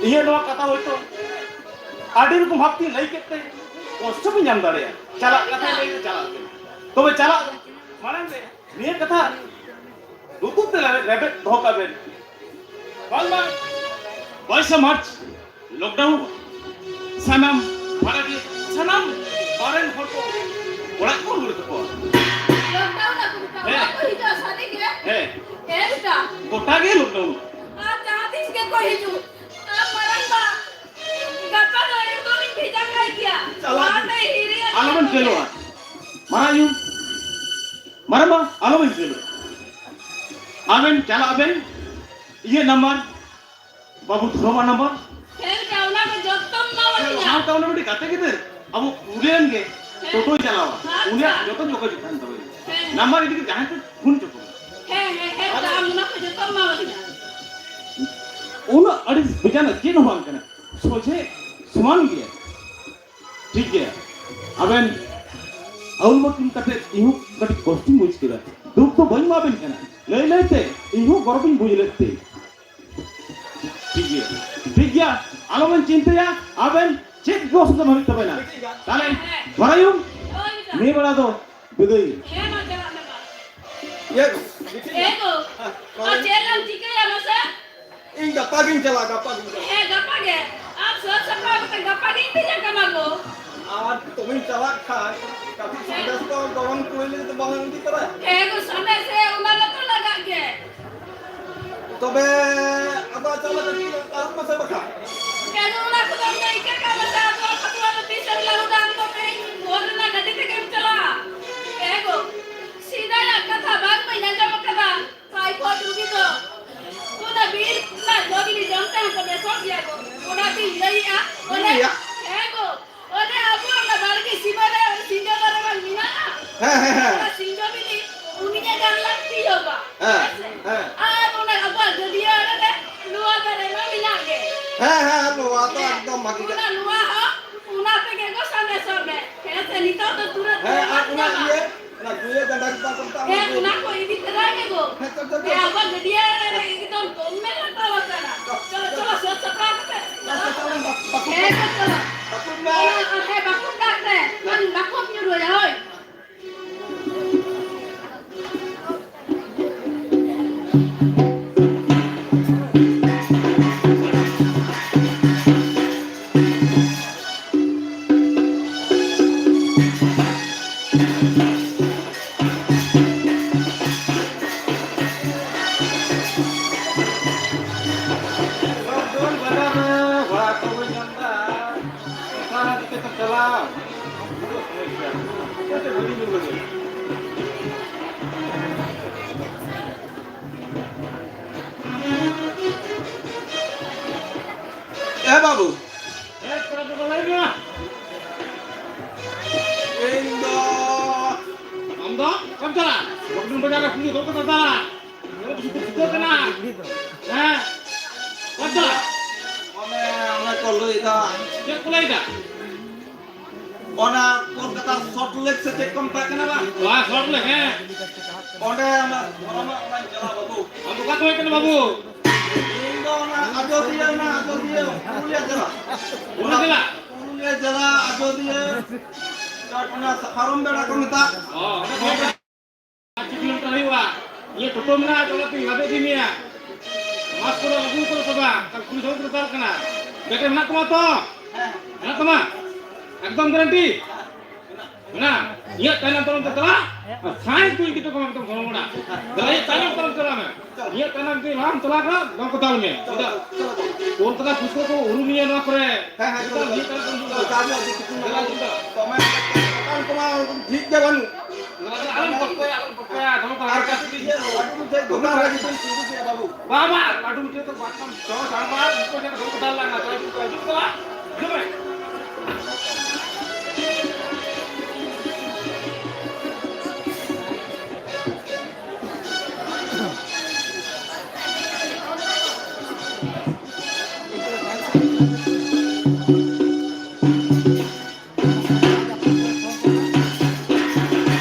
ᱤᱭᱟᱹ, ᱱᱚᱣᱟ ᱠᱟᱛᱷᱟ ᱦᱚᱭᱛᱳ ᱟᱹᱰᱤ ᱨᱚᱠᱚᱢ ᱵᱷᱟᱵᱽ ᱛᱤᱧ ᱞᱟᱹᱭ ᱠᱮᱫ ᱛᱮ ᱠᱚᱥᱴᱚ ᱵᱤᱱ ᱧᱟᱢ ᱫᱟᱲᱮᱭᱟᱜᱼᱟ᱾ ᱪᱟᱞᱟᱜ ᱠᱟᱛᱷᱟ ᱞᱟᱹᱭ ᱛᱮ ᱪᱟᱞᱟᱜ ᱵᱮᱱ᱾ ᱛᱚᱵᱮ ᱪᱟᱞᱟᱜ ᱢᱟᱲᱟᱝ ᱨᱮ ᱱᱤᱭᱟᱹ ᱠᱟᱛᱷᱟ ᱞᱩᱛᱩᱨ ᱛᱮ ᱨᱮᱵᱮᱫ ᱫᱚᱦᱚ ᱠᱟᱜ ᱵᱮᱱ᱾ ᱵᱟᱝᱢᱟ ᱵᱟᱭᱤᱥᱮ ᱢᱟᱨᱪ ᱞᱚᱠᱰᱟᱣᱩᱱ, ᱥᱟᱱᱟᱢ ᱵᱷᱟᱲᱟᱴᱤᱭᱟᱹ, ᱥᱟᱱᱟᱢ ᱵᱟᱨᱮᱱ ᱦᱚᱲ ᱠᱚ ᱚᱲᱟᱜ ᱠᱚ ᱨᱩᱣᱟᱹᱲ ᱛᱟᱠᱚᱣᱟ᱾ ᱞᱚᱠᱰᱟᱣᱩᱱ ᱟᱠᱚ ᱵᱮᱴᱟ, ᱦᱮᱸ᱾ ᱚᱲᱟᱜ ᱠᱚ ᱦᱤᱡᱩᱜᱼᱟ, ᱥᱟᱹᱨᱤ ᱜᱮ? ᱦᱮᱸ᱾ ᱦᱮᱸ ᱵᱮᱴᱟ᱾ ᱜᱚᱴᱟ ᱜᱮ ᱞᱚᱠᱰᱟᱣᱩᱱ᱾ ᱟᱨ ᱡᱟᱦᱟᱸ ᱛᱤᱥ ᱜᱮ ᱠᱚ ᱦᱤᱡᱩᱜ᱾ ᱟᱨ ᱢᱟᱨᱟᱝ ᱵᱟ, ᱜᱟᱯᱟ ᱫᱚ ᱮᱠᱫᱚᱢ ᱤᱧ ᱵᱷᱮᱡᱟ ᱠᱟᱭ ᱜᱮᱭᱟ᱾ ᱪᱟᱞᱟᱜ ᱚᱱᱟᱛᱮ ᱦᱤᱨᱤ ᱟᱹᱜᱩ ᱟᱞᱚᱵᱮᱱ ᱠᱚᱯᱮ᱾ ᱠᱷᱮᱞᱳᱜᱼᱟ᱾ ᱢᱟᱨᱟᱝ ᱟᱭᱳ, ᱢᱟᱨᱟᱝ ᱵᱟ, ᱟᱞᱚᱵᱮᱱ ᱠᱷᱮᱞᱳᱜᱼᱟ᱾ ᱟᱵᱮᱱ ᱪᱟᱞᱟᱜ ᱵᱮᱱ, ᱤᱭᱟᱹ ᱱᱟᱢᱵᱟᱨ, ᱵᱟᱹᱵᱩ ᱫᱷᱚᱨᱚᱢᱟᱜ ᱱᱟᱢᱵᱟᱨ᱾ ᱦᱮᱸ ᱵᱮᱴᱟ, ᱚᱱᱟ ᱠᱚ ᱡᱚᱛᱚᱢ ᱮᱢᱟᱣᱟᱫᱤᱧᱟ᱾ ᱥᱟᱶᱛᱮ ᱚᱱᱮ ᱢᱤᱫᱴᱤᱡ ᱜᱟᱛᱮ ᱜᱤᱫᱟᱹᱨ, ᱟᱵᱚ ᱯᱩᱨᱤᱭᱟᱹ ᱨᱮᱱ ᱜᱮ, ᱦᱮᱸ᱾ ᱴᱳᱴᱳᱭ ᱪᱟᱞᱟᱣᱟ᱾ ᱟᱪᱪᱷᱟ᱾ ᱩᱱᱤᱭᱟᱜ ᱡᱚᱛᱚ ᱡᱳᱜᱟᱡᱳᱜᱽ ᱛᱟᱦᱮᱱ ᱛᱟᱵᱮᱱᱟ᱾ ᱦᱮᱸ᱾ ᱱᱟᱢᱵᱟᱨ ᱤᱫᱤ ᱠᱟᱛᱮ ᱡᱟᱦᱟᱸᱭ ᱠᱚ ᱯᱷᱳᱱ ᱦᱚᱪᱚ ᱠᱚᱢᱮ᱾ ᱦᱮᱸ, ᱦᱮᱸ, ᱦᱮᱸ, ᱟᱫᱚ ᱵᱮᱴᱟ, ᱟᱢ ᱚᱱᱟ ᱠᱚ ᱡᱚᱛᱚᱢ ᱮᱢᱟᱣᱟᱫᱤᱧᱟ᱾ ᱩᱱᱟᱹᱜ ᱟᱹᱲᱤᱥ ᱵᱮᱡᱟᱨ ᱪᱮᱫ ᱦᱚᱸ ᱵᱟᱝ ᱠᱟᱱᱟ, ᱥᱚᱡᱷᱮ ᱥᱚᱢᱟᱱ ᱜᱮᱭᱟ᱾ ᱴᱷᱤᱠ ᱜᱮᱭᱟ, ᱟᱵᱮᱱ ᱟᱹᱣᱞ ᱢᱟᱹᱠᱤᱱ ᱠᱟᱛᱮ ᱤᱧ ᱦᱚᱸ ᱠᱟᱹᱴᱤᱡ ᱠᱚᱥᱴᱚᱧ ᱵᱩᱡᱽ ᱠᱮᱫᱟ᱾ ᱫᱩᱠ ᱫᱚ ᱵᱟᱹᱧ ᱮᱢᱟᱵᱮᱱ ᱠᱟᱱᱟ, ᱞᱟᱹᱭ ᱞᱟᱹᱭ ᱛᱮ ᱤᱧ ᱦᱚᱸ ᱜᱚᱨᱚᱵᱤᱧ ᱵᱩᱡᱽ ᱞᱮᱫ ᱛᱮ᱾ ᱴᱷᱤᱠ ᱜᱮᱭᱟ, ᱴᱷᱤᱠ ᱜᱮᱭᱟ, ᱟᱞᱚᱵᱮᱱ ᱪᱤᱱᱛᱟᱹᱭᱟ, ᱟᱵᱮᱱ ᱪᱮᱫ ᱜᱮ ᱚᱥᱩᱵᱤᱫᱷᱟ ᱵᱟᱹᱱᱩᱜ ᱛᱟᱵᱮᱱᱟ᱾ ᱛᱟᱦᱞᱮ ᱵᱟᱲᱟᱭᱩᱢ, ᱱᱤᱭᱟᱹ ᱵᱮᱲᱟ ᱫᱚ ᱵᱤᱫᱟᱹᱭ᱾ ᱦᱮᱸ, ᱢᱟ ᱪᱟᱞᱟᱜ ᱢᱮ, ᱢᱟ᱾ ᱤᱭᱟᱹ ᱜᱚ, ᱵᱤᱴᱤ᱾ ᱮ ᱜᱚ, ᱦᱮᱸ, ᱟᱨ ᱪᱮᱫ ᱞᱟᱝ ᱪᱤᱠᱟᱹᱭᱟ ᱢᱟᱥᱮ? ᱤᱧ ᱜᱟᱯᱟ ᱜᱤᱧ ᱪᱟᱞᱟᱜᱼᱟ, ᱜᱟᱯᱟ ᱜᱤᱧ ᱪᱟᱞᱟᱜᱼᱟ᱾ ᱦᱮᱸ, ᱜᱟᱯᱟ ᱜᱮ᱾ ᱟᱢ ᱥᱟᱹᱛ ᱥᱟᱯᱲᱟᱣ ᱠᱟᱛᱮ ᱜᱟᱯᱟ ᱜᱮ ᱤᱧ ᱵᱷᱮᱡᱟ ᱠᱟᱢᱟ ᱜᱚ᱾ ᱟᱨ ᱛᱚᱵᱮᱧ ᱪᱟᱞᱟᱜ ᱠᱷᱟᱱ ᱠᱟᱹᱴᱤᱡ ᱥᱟᱸᱫᱮᱥ ᱫᱚ ᱜᱚᱲᱚᱢ ᱠᱩᱲᱤ ᱞᱟᱹᱜᱤᱫ ᱫᱚ ᱵᱟᱝ ᱤᱫᱤ ᱛᱚᱨᱟᱭᱟ? ᱦᱮᱸ ᱜᱚ, ᱥᱟᱸᱫᱮᱥ ᱦᱮᱸ, ᱚᱱᱟ ᱢᱟᱛᱚ ᱞᱟᱜᱟᱜ ᱜᱮ᱾ ᱛᱚᱵᱮ ᱟᱫᱚ ᱪᱟᱞᱟᱜ ᱠᱟᱹᱴᱤᱡ ᱟᱨ ᱢᱟᱥᱮ ᱵᱟᱠᱷᱟᱱ᱾ ᱦᱮᱸ ᱜᱚ, ᱚᱱᱟ ᱠᱚᱫᱚ ᱟᱢ ᱫᱚ ᱤᱠᱟᱹ ᱠᱟᱜ ᱢᱮᱥᱮ, ᱟᱫᱚ ᱟᱯᱟᱛᱚ ᱟᱫᱚ ᱛᱤᱥ ᱮᱢ ᱞᱟᱹᱦᱩᱫᱟ, ᱟᱢ ᱫᱚ ᱛᱮᱦᱮᱧ ᱵᱷᱳᱨ ᱨᱮᱱᱟᱜ ᱜᱟᱹᱰᱤ ᱛᱮᱜᱮᱢ ᱪᱟᱞᱟᱜᱼᱟ᱾ ᱦᱮᱸ ᱜᱚ, ᱥᱮᱫᱟᱭᱟᱜ ᱠᱟᱛᱷᱟ ᱵᱟᱝ ᱵᱟᱹᱧ ᱟᱸᱡᱚᱢ ᱟᱠᱟᱫᱟ᱾ ᱴᱟᱭᱯᱷᱚᱭᱮᱰ ᱨᱩᱜᱤ ᱫᱚ ᱚᱱᱟ ᱵᱤᱨ ᱨᱮᱱᱟᱜ ᱡᱚ ᱵᱤᱞᱤ ᱡᱚᱢ ᱛᱮᱦᱚᱸ ᱠᱚ ᱵᱮᱥᱚᱜ ᱜᱮᱭᱟ ᱠᱚ᱾ ᱚᱱᱟᱛᱤᱧ ᱞᱟᱹᱭᱮᱜᱼᱟ, ᱚᱱᱮ, ᱤᱭᱟ᱾ ᱦᱮᱸ ᱜᱚ, ᱚᱱᱮ ᱟᱵᱚ ᱚᱱᱟ ᱵᱟᱲᱜᱮ ᱥᱤᱢᱟᱹ ᱨᱮ ᱥᱤᱸᱡᱚ ᱫᱟᱨᱮ ᱵᱟᱝ ᱢᱮᱱᱟᱜᱼᱟ? ᱦᱮᱸ, ᱦᱮᱸ, ᱦᱮᱸ᱾ ᱚᱱᱟ ᱥᱤᱸᱡᱚ ᱵᱤᱞᱤ ᱩᱱᱤ ᱜᱮ ᱜᱟᱱ ᱞᱟᱹᱠᱛᱤᱭᱚᱜᱼᱟ᱾ ᱦᱮᱸ, ᱦᱮᱸ ᱥᱮ? ᱦᱮᱸ᱾ ᱟᱨ ᱚᱱᱟ ᱟᱵᱚᱣᱟᱜ ᱜᱟᱹᱰᱭᱟᱹ ᱟᱲᱮ ᱨᱮ ᱞᱚᱣᱟ ᱫᱟᱨᱮ ᱢᱟ ᱢᱮᱱᱟᱜ ᱜᱮ᱾ ᱦᱮᱸ, ᱦᱮᱸ, ᱞᱚᱣᱟ ᱫᱚ ᱦᱮᱸ᱾ ᱮᱠᱫᱚᱢ ᱵᱷᱟᱜᱤ ᱜᱮ᱾ ᱚᱱᱟ ᱞᱚᱣᱟ ᱦᱚᱸ, ᱚᱱᱟ ᱛᱮᱜᱮ ᱜᱚ ᱥᱟᱸᱫᱮᱥᱚᱜ ᱢᱮ᱾ ᱦᱮᱸ ᱥᱮ, ᱱᱤᱛᱚᱜ ᱫᱚ ᱛᱩᱨᱟᱹᱛ ᱦᱮᱸ, ᱵᱚᱱ ᱟᱨ ᱚᱱᱟ ᱧᱟᱢᱟ᱾ ᱤᱭᱟᱹ, ᱚᱱᱟ ᱜᱩᱭᱟᱹ ᱡᱟᱸᱜᱟ ᱜᱮ ᱵᱟᱝ ᱠᱚ ᱢᱮᱛᱟᱜᱼᱟ, ᱦᱮᱸ, ᱚᱱᱟ ᱜᱩᱭᱟᱹ᱾ ᱚᱱᱟ ᱠᱚ ᱤᱫᱤ ᱛᱚᱨᱟᱭ ᱢᱮ ᱜᱚ᱾ ᱦᱮᱸ, ᱪᱚᱞ, ᱪᱚᱞ, ᱦᱮᱸ, ᱪᱚᱞ᱾ ᱟᱵᱚ ᱜᱟᱹᱰᱭᱟᱹ ᱨᱮ ᱮᱠᱫᱚᱢ ᱫᱚᱢᱮ ᱞᱟᱴᱟᱣ ᱟᱠᱟᱱᱟ᱾ ᱪᱚᱞ, ᱪᱚᱞᱚ, ᱪᱚᱞᱚ, ᱥᱟᱹᱛ ᱥᱟᱯᱲᱟᱣ ᱠᱟᱛᱮ᱾ ᱪᱚᱞ, ᱪᱚᱞ, ᱪᱚᱞ, ᱵᱟᱠᱩᱵ ᱦᱮᱸ, ᱢᱮ᱾ ᱪᱚᱞ, ᱪᱚᱞᱚ᱾ ᱵᱟᱠᱩᱵ ᱢᱮ᱾ ᱦᱮᱸ, ᱦᱮᱸ, ᱵᱟᱠᱩᱵ ᱫᱟᱜ ᱨᱮ᱾ ᱵᱟᱝ, ᱵᱟᱠᱩᱵ ᱧᱩᱨᱩᱭᱟ, ᱦᱳᱭ᱾ ᱥᱟᱨᱡᱚᱢ ᱵᱟᱡᱟᱨ ᱨᱮ ᱦᱚᱲ ᱠᱚ ᱵᱟᱹᱧ ᱧᱟᱢ ᱮᱫᱟ᱾ ᱚᱠᱟ ᱛᱮᱯᱮ ᱪᱟᱞᱟᱣ? ᱮ ᱵᱟᱹᱵᱩ᱾ ᱦᱮᱸ, ᱠᱚᱲᱟ ᱠᱚ ᱞᱟᱹᱭ ᱢᱮ᱾ ᱤᱧ ᱫᱚ ᱟᱢ ᱫᱚ ᱚᱠᱟᱢ ᱪᱟᱞᱟᱜᱼᱟ? ᱵᱟᱠᱩᱵ ᱵᱟᱡᱟᱨ ᱨᱮ ᱠᱩᱞᱤ ᱫᱚᱦᱚ ᱠᱟᱫᱟ ᱫᱟᱫᱟ᱾ ᱪᱤᱠᱟᱹᱜ ᱠᱟᱱᱟ? ᱦᱮᱸ? ᱚᱠᱟᱢ ᱪᱟᱞᱟᱜᱼᱟ? ᱚᱱᱮ, ᱚᱱᱮ ᱠᱚ ᱞᱟᱹᱭ ᱫᱟ᱾ ᱪᱮᱫ ᱠᱚ ᱞᱟᱹᱭ ᱫᱟ? ᱚᱱᱟ ᱠᱳᱞᱠᱟᱛᱟ ᱥᱚᱞᱴ ᱞᱮᱠ ᱥᱮ ᱪᱮᱫ ᱠᱚ ᱢᱮᱛᱟᱜ ᱠᱟᱱᱟ ᱵᱟᱝ? ᱚᱱᱟ ᱥᱚᱞᱴ ᱞᱮᱠ, ᱦᱮᱸ᱾ ᱚᱸᱰᱮ ᱟᱢᱟᱜ ᱫᱷᱚᱨᱚᱢᱟᱜ ᱚᱲᱟᱜ ᱤᱧ ᱪᱟᱞᱟᱜᱼᱟ ᱵᱟᱹᱵᱩ᱾ ᱟᱢ ᱫᱚ ᱚᱠᱟ ᱠᱷᱚᱱ ᱦᱮᱡ ᱠᱟᱱᱟ ᱵᱟᱹᱵᱩ? ᱤᱧ ᱫᱚ ᱚᱱᱟ ᱟᱡᱚᱫᱤᱭᱟᱹ, ᱚᱱᱟ ᱟᱡᱚᱫᱤᱭᱟᱹ ᱯᱩᱨᱩᱞᱤᱭᱟᱹ ᱡᱮᱞᱟ᱾ ᱯᱩᱨᱩᱞᱤᱭᱟᱹ ᱡᱮᱞᱟ? ᱯᱩᱨᱩᱞᱤᱭᱟᱹ ᱡᱮᱞᱟ ᱟᱡᱚᱫᱤᱭᱟᱹ, ᱚᱱᱟ ᱥᱟᱠᱷᱟᱨᱚᱢ ᱵᱮᱲᱟ ᱠᱚ ᱢᱮᱛᱟᱜ᱾ ᱚ, ᱚᱸᱰᱮ ᱠᱷᱚᱱ ᱯᱟᱸᱪ ᱠᱤᱞᱳᱢᱤᱴᱟᱨ ᱦᱩᱭᱩᱜᱼᱟ᱾ ᱤᱧᱟᱹᱜ ᱴᱳᱴᱳ ᱢᱮᱱᱟᱜᱼᱟ, ᱪᱚᱞᱚ ᱛᱤᱧ ᱞᱟᱫᱮ ᱤᱫᱤ ᱢᱮᱭᱟ᱾ ᱢᱟᱥᱠ ᱠᱚᱫᱚ ᱟᱹᱜᱩ ᱠᱟᱫᱟ ᱥᱮ ᱵᱟᱝ? ᱠᱩᱲᱤ ᱥᱚ ᱫᱚᱨᱠᱟᱨ ᱠᱟᱱᱟ᱾ ᱵᱮᱜᱽ ᱨᱮ ᱢᱮᱱᱟᱜ ᱛᱟᱢᱟ ᱛᱚ? ᱢᱮᱱᱟᱜ ᱛᱟᱢᱟ? ᱮᱠᱫᱚᱢ ᱜᱮᱨᱮᱱᱴᱤ? ᱢᱮᱱᱟᱜᱼᱟ᱾ ᱤᱧᱟᱹᱜ ᱛᱟᱭᱱᱚᱢ ᱛᱟᱭᱱᱚᱢ ᱛᱮ ᱪᱟᱞᱟᱜ, ᱟᱨ ᱥᱟᱭ ᱠᱩᱲᱤ ᱠᱤᱞᱳ ᱠᱚᱢ ᱮᱠᱫᱚᱢ ᱦᱚᱲᱢᱚ ᱢᱮᱱᱟᱜᱼᱟ᱾ ᱫᱮᱞᱟ, ᱤᱧᱟᱹᱜ ᱛᱟᱭᱱᱚᱢ ᱛᱟᱭᱱᱚᱢ ᱪᱟᱞᱟᱜ ᱢᱮ᱾ ᱤᱧᱟᱹᱜ ᱛᱟᱭᱱᱚᱢ ᱛᱮ ᱞᱟᱦᱟᱢ ᱪᱟᱞᱟᱣ ᱠᱷᱟᱱ ᱫᱚᱢ ᱠᱚ ᱫᱟᱞ ᱢᱮ᱾ ᱪᱮᱫᱟᱜ? ᱠᱳᱞᱠᱟᱛᱟ ᱯᱩᱥᱠᱟᱹ ᱠᱚ ᱩᱨᱩᱢᱤᱭᱟᱹ ᱱᱚᱣᱟ ᱠᱚᱨᱮ᱾ ᱦᱮᱸ, ᱦᱮᱸ, ᱪᱮᱫᱟᱜ ᱪᱚᱞᱚ, ᱱᱤᱭᱟᱹ ᱪᱚᱞᱚ᱾ ᱛᱟᱭᱱᱚᱢ ᱛᱮᱢ ᱦᱤᱡᱩᱜᱼᱟ? ᱪᱚᱞᱚ, ᱪᱟᱞᱟᱜ ᱢᱮ, ᱟᱹᱰᱤ ᱠᱤᱪᱷᱩ ᱫᱮᱞᱟ, ᱢᱮᱱᱟᱜᱼᱟ᱾ ᱫᱚᱢᱮ ᱫᱚᱠᱟᱱ ᱠᱚᱢᱟ ᱴᱷᱤᱠ ᱜᱮ ᱵᱟᱹᱱᱩᱜ᱾ ᱫᱮᱞᱟ, ᱫᱮᱞᱟ, ᱟᱞᱚᱢ ᱜᱚᱞᱯᱚᱭᱟ, ᱟᱞᱚᱢ ᱜᱚᱞᱯᱚᱭᱟ, ᱫᱚᱢᱮ ᱫᱚᱠᱟᱱ ᱟᱨ ᱨᱮ ᱠᱟᱹᱴᱤᱡ ᱫᱚᱠᱟᱱ ᱨᱮ ᱡᱩᱫᱤᱢ ᱛᱤᱸᱜᱩ ᱠᱮᱭᱟ ᱵᱟᱹᱵᱩ᱾ ᱵᱟᱵᱟ, ᱞᱟᱹᱰᱩ ᱢᱤᱴᱷᱟᱹ ᱫᱚ ᱵᱟᱝ ᱪᱚ, ᱥᱟᱲᱢᱟ, ᱩᱱᱠᱩ ᱡᱟᱭᱜᱟ ᱫᱚ ᱫᱟᱞ ᱞᱟᱝ ᱱᱟᱪᱟᱨ, ᱩᱱᱠᱩ ᱦᱤᱡᱩᱜ ᱠᱟᱱᱟ᱾ ᱦᱤᱡᱩᱜ ᱢᱮ᱾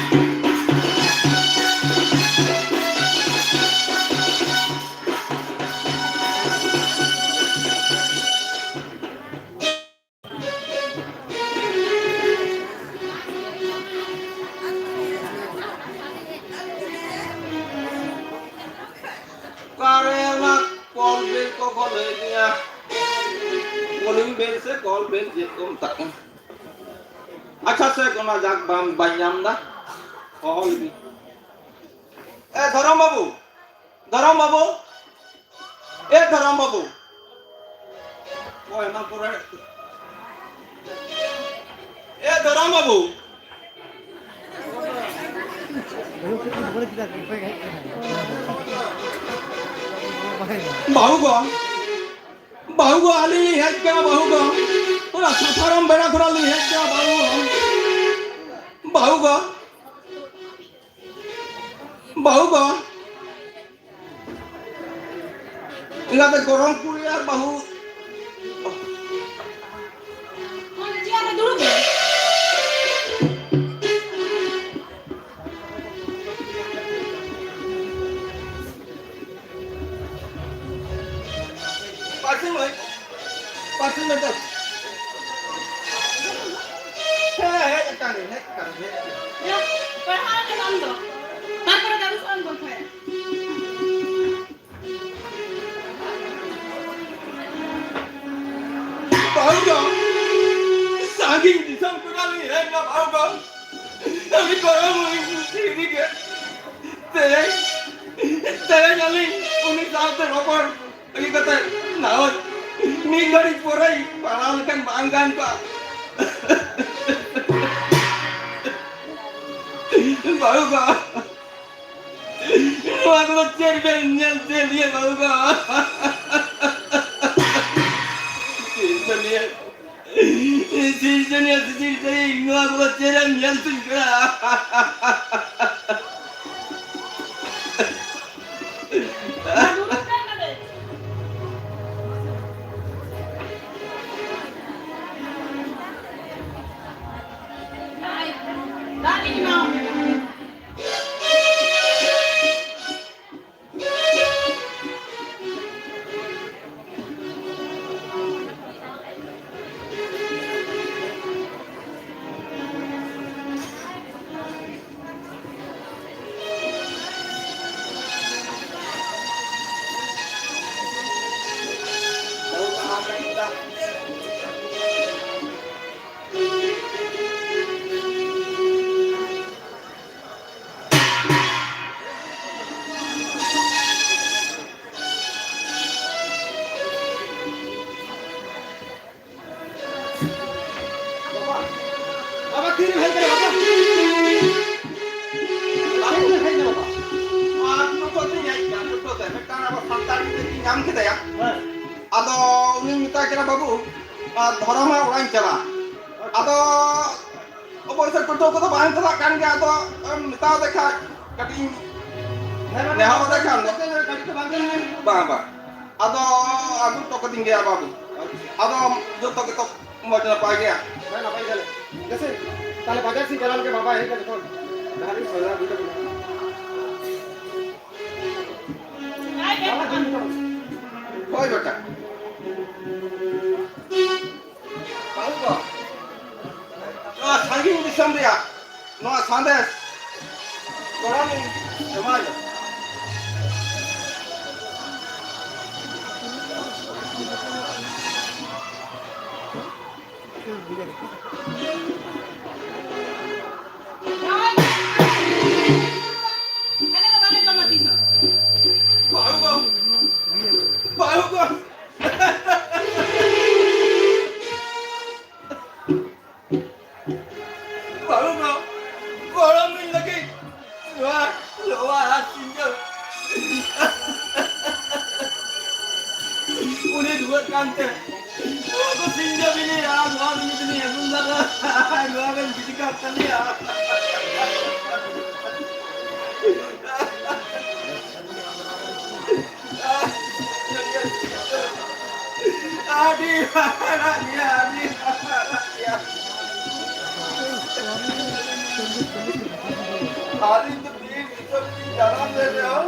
ᱚᱠᱟᱨᱮ ᱚᱱᱟ ᱠᱚᱞ ᱵᱮᱞ ᱠᱚᱠᱚ ᱞᱟᱹᱭ ᱜᱮᱭᱟ? ᱠᱚᱞᱤᱝ ᱵᱮᱞ ᱥᱮ ᱠᱚᱞ ᱵᱮᱞ ᱪᱮᱫ ᱠᱚ ᱢᱮᱛᱟᱜ ᱠᱟᱱᱟ? ᱟᱪᱪᱷᱟ, ᱥᱮ ᱚᱱᱟ ᱡᱟᱠ ᱵᱟᱝ, ᱵᱟᱹᱧ ᱧᱟᱢ ᱮᱫᱟ᱾ ᱦᱚᱦᱚ ᱞᱮᱜᱮ᱾ ᱮ ᱫᱷᱚᱨᱚᱢ ᱵᱟᱹᱵᱩ, ᱫᱷᱚᱨᱚᱢ ᱵᱟᱹᱵᱩ, ᱮ ᱫᱷᱚᱨᱚᱢ ᱵᱟᱹᱵᱩ᱾ ᱚᱠᱚᱭ ᱚᱱᱟ ᱯᱚᱨᱮ? ᱮ ᱫᱷᱚᱨᱚᱢ ᱵᱟᱹᱵᱩ᱾ ᱵᱟᱹᱦᱩ ᱜᱚ, ᱵᱟᱹᱦᱩ ᱜᱚ, ᱟᱹᱞᱤᱧ ᱞᱤᱧ ᱦᱮᱡ ᱠᱟᱱᱟ, ᱵᱟᱹᱦᱩ ᱜᱚ᱾ ᱚᱱᱟ ᱥᱟᱥᱟᱨᱚᱢ ᱵᱮᱲᱟ ᱠᱷᱚᱱᱟᱜ ᱞᱤᱧ ᱦᱮᱡ ᱠᱟᱱᱟ, ᱵᱟᱹᱦᱩ ᱜᱚ᱾ ᱵᱟᱹᱦᱩ ᱜᱚ, ᱵᱟᱹᱦᱩ ᱜᱚ᱾ ᱮᱸᱜᱟᱛᱮ ᱜᱚᱨᱚᱢ ᱠᱩᱲᱤ ᱟᱨ ᱵᱟᱹᱦᱩ᱾ ᱚᱸᱰᱮ ᱪᱮᱭᱟᱨ ᱨᱮ ᱫᱩᱲᱩᱵ ᱢᱮ᱾ ᱩᱱᱠᱩ ᱴᱷᱮᱱ ᱞᱤᱧ ᱦᱮᱡ ᱮᱱᱟ ᱵᱟᱹᱦᱩ ᱜᱚ᱾ ᱩᱱᱤ ᱜᱚᱲᱚᱢ ᱩᱱᱤ ᱠᱩᱥᱤ ᱜᱮ᱾ ᱛᱮᱦᱮᱧ, ᱛᱮᱦᱮᱧ ᱟᱹᱞᱤᱧ ᱩᱱᱤ ᱥᱟᱶᱛᱮ ᱨᱚᱯᱚᱲ ᱤᱫᱤ ᱠᱟᱛᱮ ᱱᱟᱣᱟ ᱢᱤᱫ ᱜᱷᱟᱹᱲᱤᱡ ᱯᱚᱨᱮᱭ ᱯᱟᱲᱟᱣ ᱞᱮᱠᱷᱟᱱ ᱵᱟᱝ ᱜᱟᱱ ᱠᱚᱜᱼᱟ? ᱵᱟᱹᱦᱩ ᱜᱚ, ᱱᱚᱣᱟ ᱠᱚᱫᱚ ᱪᱮᱫ ᱵᱮᱱ ᱧᱮᱞ ᱪᱮᱫ ᱞᱤᱭᱟᱹ ᱵᱟᱹᱦᱩ ᱜᱚ? ᱪᱮᱫ ᱵᱮᱱ ᱧᱮᱞ? ᱥᱤᱨᱡᱚᱱᱤᱭᱟᱹ ᱥᱤᱥᱤᱨ ᱥᱟᱹᱨᱤ, ᱱᱚᱣᱟ ᱠᱚᱫᱚ ᱪᱮᱫ ᱮᱢ ᱧᱮᱞ ᱦᱚᱪᱚᱧ ᱠᱟᱱᱟ? ᱵᱟᱵᱟ, ᱵᱟᱵᱟ, ᱛᱤᱨᱮᱢ ᱦᱮᱡ ᱠᱟᱱᱟ ᱵᱟᱵᱟ? ᱛᱤᱨᱮᱢ ᱦᱮᱡ ᱠᱟᱱᱟ ᱵᱟᱵᱟ? ᱟᱨ ᱱᱤᱛᱚᱜ ᱫᱚᱧ ᱦᱮᱡ ᱠᱟᱱᱟ, ᱱᱤᱛᱚᱜ ᱫᱚ ᱢᱤᱫᱴᱟᱝ ᱟᱵᱚ ᱥᱟᱱᱛᱟᱲ ᱜᱤᱫᱽᱨᱟᱹ ᱧᱟᱢ ᱠᱮᱫᱮᱭᱟ᱾ ᱦᱮᱸ᱾ ᱟᱫᱚ ᱩᱱᱤᱧ ᱢᱮᱛᱟᱭ ᱠᱟᱱᱟ, "ᱵᱟᱹᱵᱩ, ᱟᱨ ᱫᱷᱚᱨᱚᱢ ᱦᱟᱸᱜ ᱚᱲᱟᱜ ᱤᱧ ᱪᱟᱞᱟᱜᱼᱟ᱾" ᱟᱫᱚ ᱚᱵᱚᱥᱥᱳᱭ ᱯᱟᱹᱴᱷᱩᱣᱟᱹ ᱠᱚᱫᱚ ᱵᱟᱝ ᱪᱟᱞᱟᱜ ᱠᱟᱱ ᱜᱮᱭᱟ, ᱟᱫᱚ ᱮᱢ ᱢᱮᱛᱟᱣ ᱫᱮ ᱠᱷᱟᱡ ᱠᱟᱹᱴᱤᱡ ᱤᱧ ᱦᱮᱸ, ᱵᱟᱝ, ᱱᱮᱦᱚᱨ ᱟᱫᱮ ᱠᱷᱟᱱ ᱫᱚ᱾ ᱜᱟᱹᱰᱤ ᱫᱚ ᱵᱟᱝ ᱪᱟᱞᱟᱜ ᱠᱟᱱᱟ᱾ ᱵᱟᱝ, ᱵᱟᱝ᱾ ᱟᱫᱚ ᱟᱹᱜᱩ ᱦᱚᱴᱚ ᱠᱟᱹᱫᱤᱧ ᱜᱮᱭᱟ ᱵᱟᱹᱵᱩ᱾ ᱟᱫᱚ ᱡᱚᱛᱚ ᱜᱮᱛᱚ ᱢᱚᱡᱽ ᱱᱟᱯᱟᱭ ᱜᱮᱭᱟ? ᱦᱮᱸ, ᱱᱟᱯᱟᱭ ᱜᱮᱭᱟᱞᱮ᱾ ᱵᱮᱥ, ᱛᱟᱦᱞᱮ ᱵᱟᱡᱟᱨ ᱥᱮᱫ ᱪᱟᱞᱟᱣ ᱞᱮᱱᱠᱷᱟᱱ ᱵᱟᱵᱟ ᱦᱮᱡ ᱞᱮᱱ ᱡᱚᱠᱷᱚᱱ ᱡᱟᱦᱟᱸ ᱜᱮ ᱥᱚᱭᱫᱟ ᱟᱹᱜᱩ ᱠᱟᱜ ᱢᱮ᱾ ᱦᱳᱭ ᱵᱮᱴᱟ᱾ ᱵᱟᱹᱦᱩ ᱜᱚ, ᱱᱚᱣᱟ ᱥᱟᱺᱜᱤᱧ ᱫᱤᱥᱚᱢ ᱨᱮᱭᱟᱜ ᱱᱚᱣᱟ ᱥᱟᱸᱫᱮᱥ ᱜᱚᱲᱚᱢ ᱤᱧ ᱮᱢᱟᱭᱟ᱾ ᱟᱞᱮ ᱫᱚ ᱵᱟᱞᱮ ᱡᱚᱢᱟ ᱛᱤᱥ ᱦᱚᱸ᱾ ᱵᱟᱹᱦᱩ ᱜᱚ! ᱵᱟᱹᱦᱩ ᱜᱚ! ᱵᱟᱹᱦᱩ ᱜᱚ! ᱜᱚᱲᱚᱢᱤᱧ ᱞᱟᱹᱜᱤᱫ ᱱᱚᱣᱟ ᱞᱚᱣᱟ ᱟᱨ ᱥᱤᱸᱡᱳ᱾ ᱩᱱᱤ ᱨᱩᱣᱟᱹᱜ ᱠᱟᱱᱛᱮ ᱱᱚᱣᱟ ᱠᱚ ᱥᱤᱸᱡᱳ ᱵᱤᱞᱤ ᱟᱨ ᱱᱚᱣᱟ ᱵᱤᱞᱤ ᱫᱚᱞᱤᱧ ᱟᱹᱜᱩ ᱞᱮᱫᱟ᱾ ᱱᱚᱣᱟ ᱵᱮᱱ ᱜᱤᱰᱤ ᱠᱟᱜ ᱛᱟᱞᱮᱭᱟ᱾ ᱟᱹᱰᱤ ᱦᱟᱦᱟᱲᱟᱜ ᱜᱮᱭᱟ, ᱟᱹᱰᱤ ᱦᱟᱦᱟᱲᱟᱜ ᱜᱮᱭᱟ᱾ ᱟᱹᱞᱤᱧ ᱫᱚ ᱵᱤᱨ ᱫᱤᱥᱚᱢ ᱞᱤᱧ ᱫᱟᱬᱟᱱ ᱞᱮᱫ ᱨᱮᱦᱚᱸ,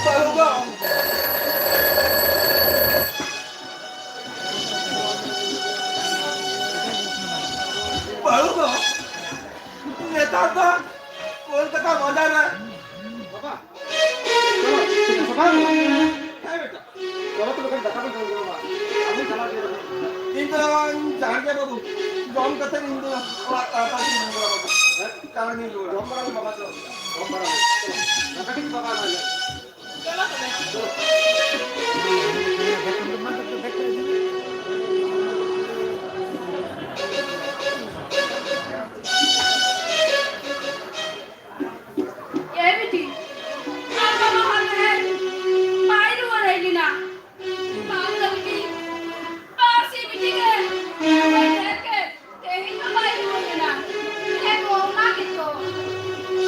ᱵᱟᱹᱦᱩ ᱫᱚ, ᱵᱟᱹᱦᱩ ᱫᱚ ᱱᱮᱛᱟᱨ ᱫᱚ ᱠᱳᱞᱠᱟᱛᱟ ᱵᱟᱡᱟᱨ ᱨᱮ ᱵᱟᱵᱟ, ᱪᱚᱞᱚ, ᱪᱚᱞᱚ, ᱥᱟᱯᱷᱟ ᱦᱩᱭᱩᱜᱼᱟ᱾ ᱦᱮᱸ, ᱵᱮᱴᱟ᱾ ᱪᱚᱞᱚ ᱛᱚᱵᱮ, ᱠᱷᱟᱱ ᱫᱟᱠᱟ ᱵᱚᱱ ᱡᱚᱢ ᱜᱚᱫᱟ᱾ ᱟᱵᱚ ᱪᱟᱞᱟᱜ ᱜᱮᱭᱟ ᱵᱟᱵᱩ᱾ ᱤᱧ ᱫᱚ ᱡᱟᱦᱟᱸ ᱜᱮ ᱵᱟᱵᱩ, ᱡᱚᱢ ᱠᱟᱛᱮ ᱤᱧ ᱫᱚ ᱚᱲᱟᱜ ᱛᱟᱲᱟᱛᱟᱲᱤ ᱤᱧ ᱵᱚᱞᱚ ᱵᱟᱵᱩ᱾ ᱦᱮᱸ? ᱛᱟᱲᱟᱛᱟᱲᱤ ᱤᱧ ᱨᱩᱣᱟᱹᱲᱟ᱾ ᱡᱚᱢ ᱵᱟᱲᱟ ᱢᱮ ᱵᱟᱵᱟ, ᱪᱚᱞᱚ᱾ ᱡᱚᱢ ᱵᱟᱲᱟ ᱢᱮ᱾ ᱪᱚᱞᱚ᱾ ᱫᱟᱠᱟ ᱴᱷᱤᱠ ᱵᱟᱵᱟ ᱮᱢᱟᱭ ᱢᱮ᱾ ᱪᱚᱞᱚ ᱛᱚᱵᱮ᱾ ᱮ ᱵᱤᱴᱤ, ᱟᱨ ᱵᱟᱵᱟ ᱦᱚᱸ ᱛᱟᱦᱮᱸ ᱵᱟᱭ ᱨᱩᱣᱟᱹᱲ ᱦᱮᱡ ᱞᱮᱱᱟ᱾ ᱵᱟᱝ ᱫᱚ ᱵᱤᱴᱤ, ᱯᱟᱹᱨᱥᱤ ᱵᱤᱴᱤ ᱜᱮ ᱵᱟᱭ ᱧᱮᱞ ᱠᱮᱫ, ᱛᱮᱦᱮᱧ ᱦᱚᱸ ᱵᱟᱭ ᱨᱩᱣᱟᱹᱲ ᱞᱮᱱᱟ᱾ ᱦᱮᱸ ᱜᱚ, ᱚᱱᱟ ᱜᱮᱛᱚ᱾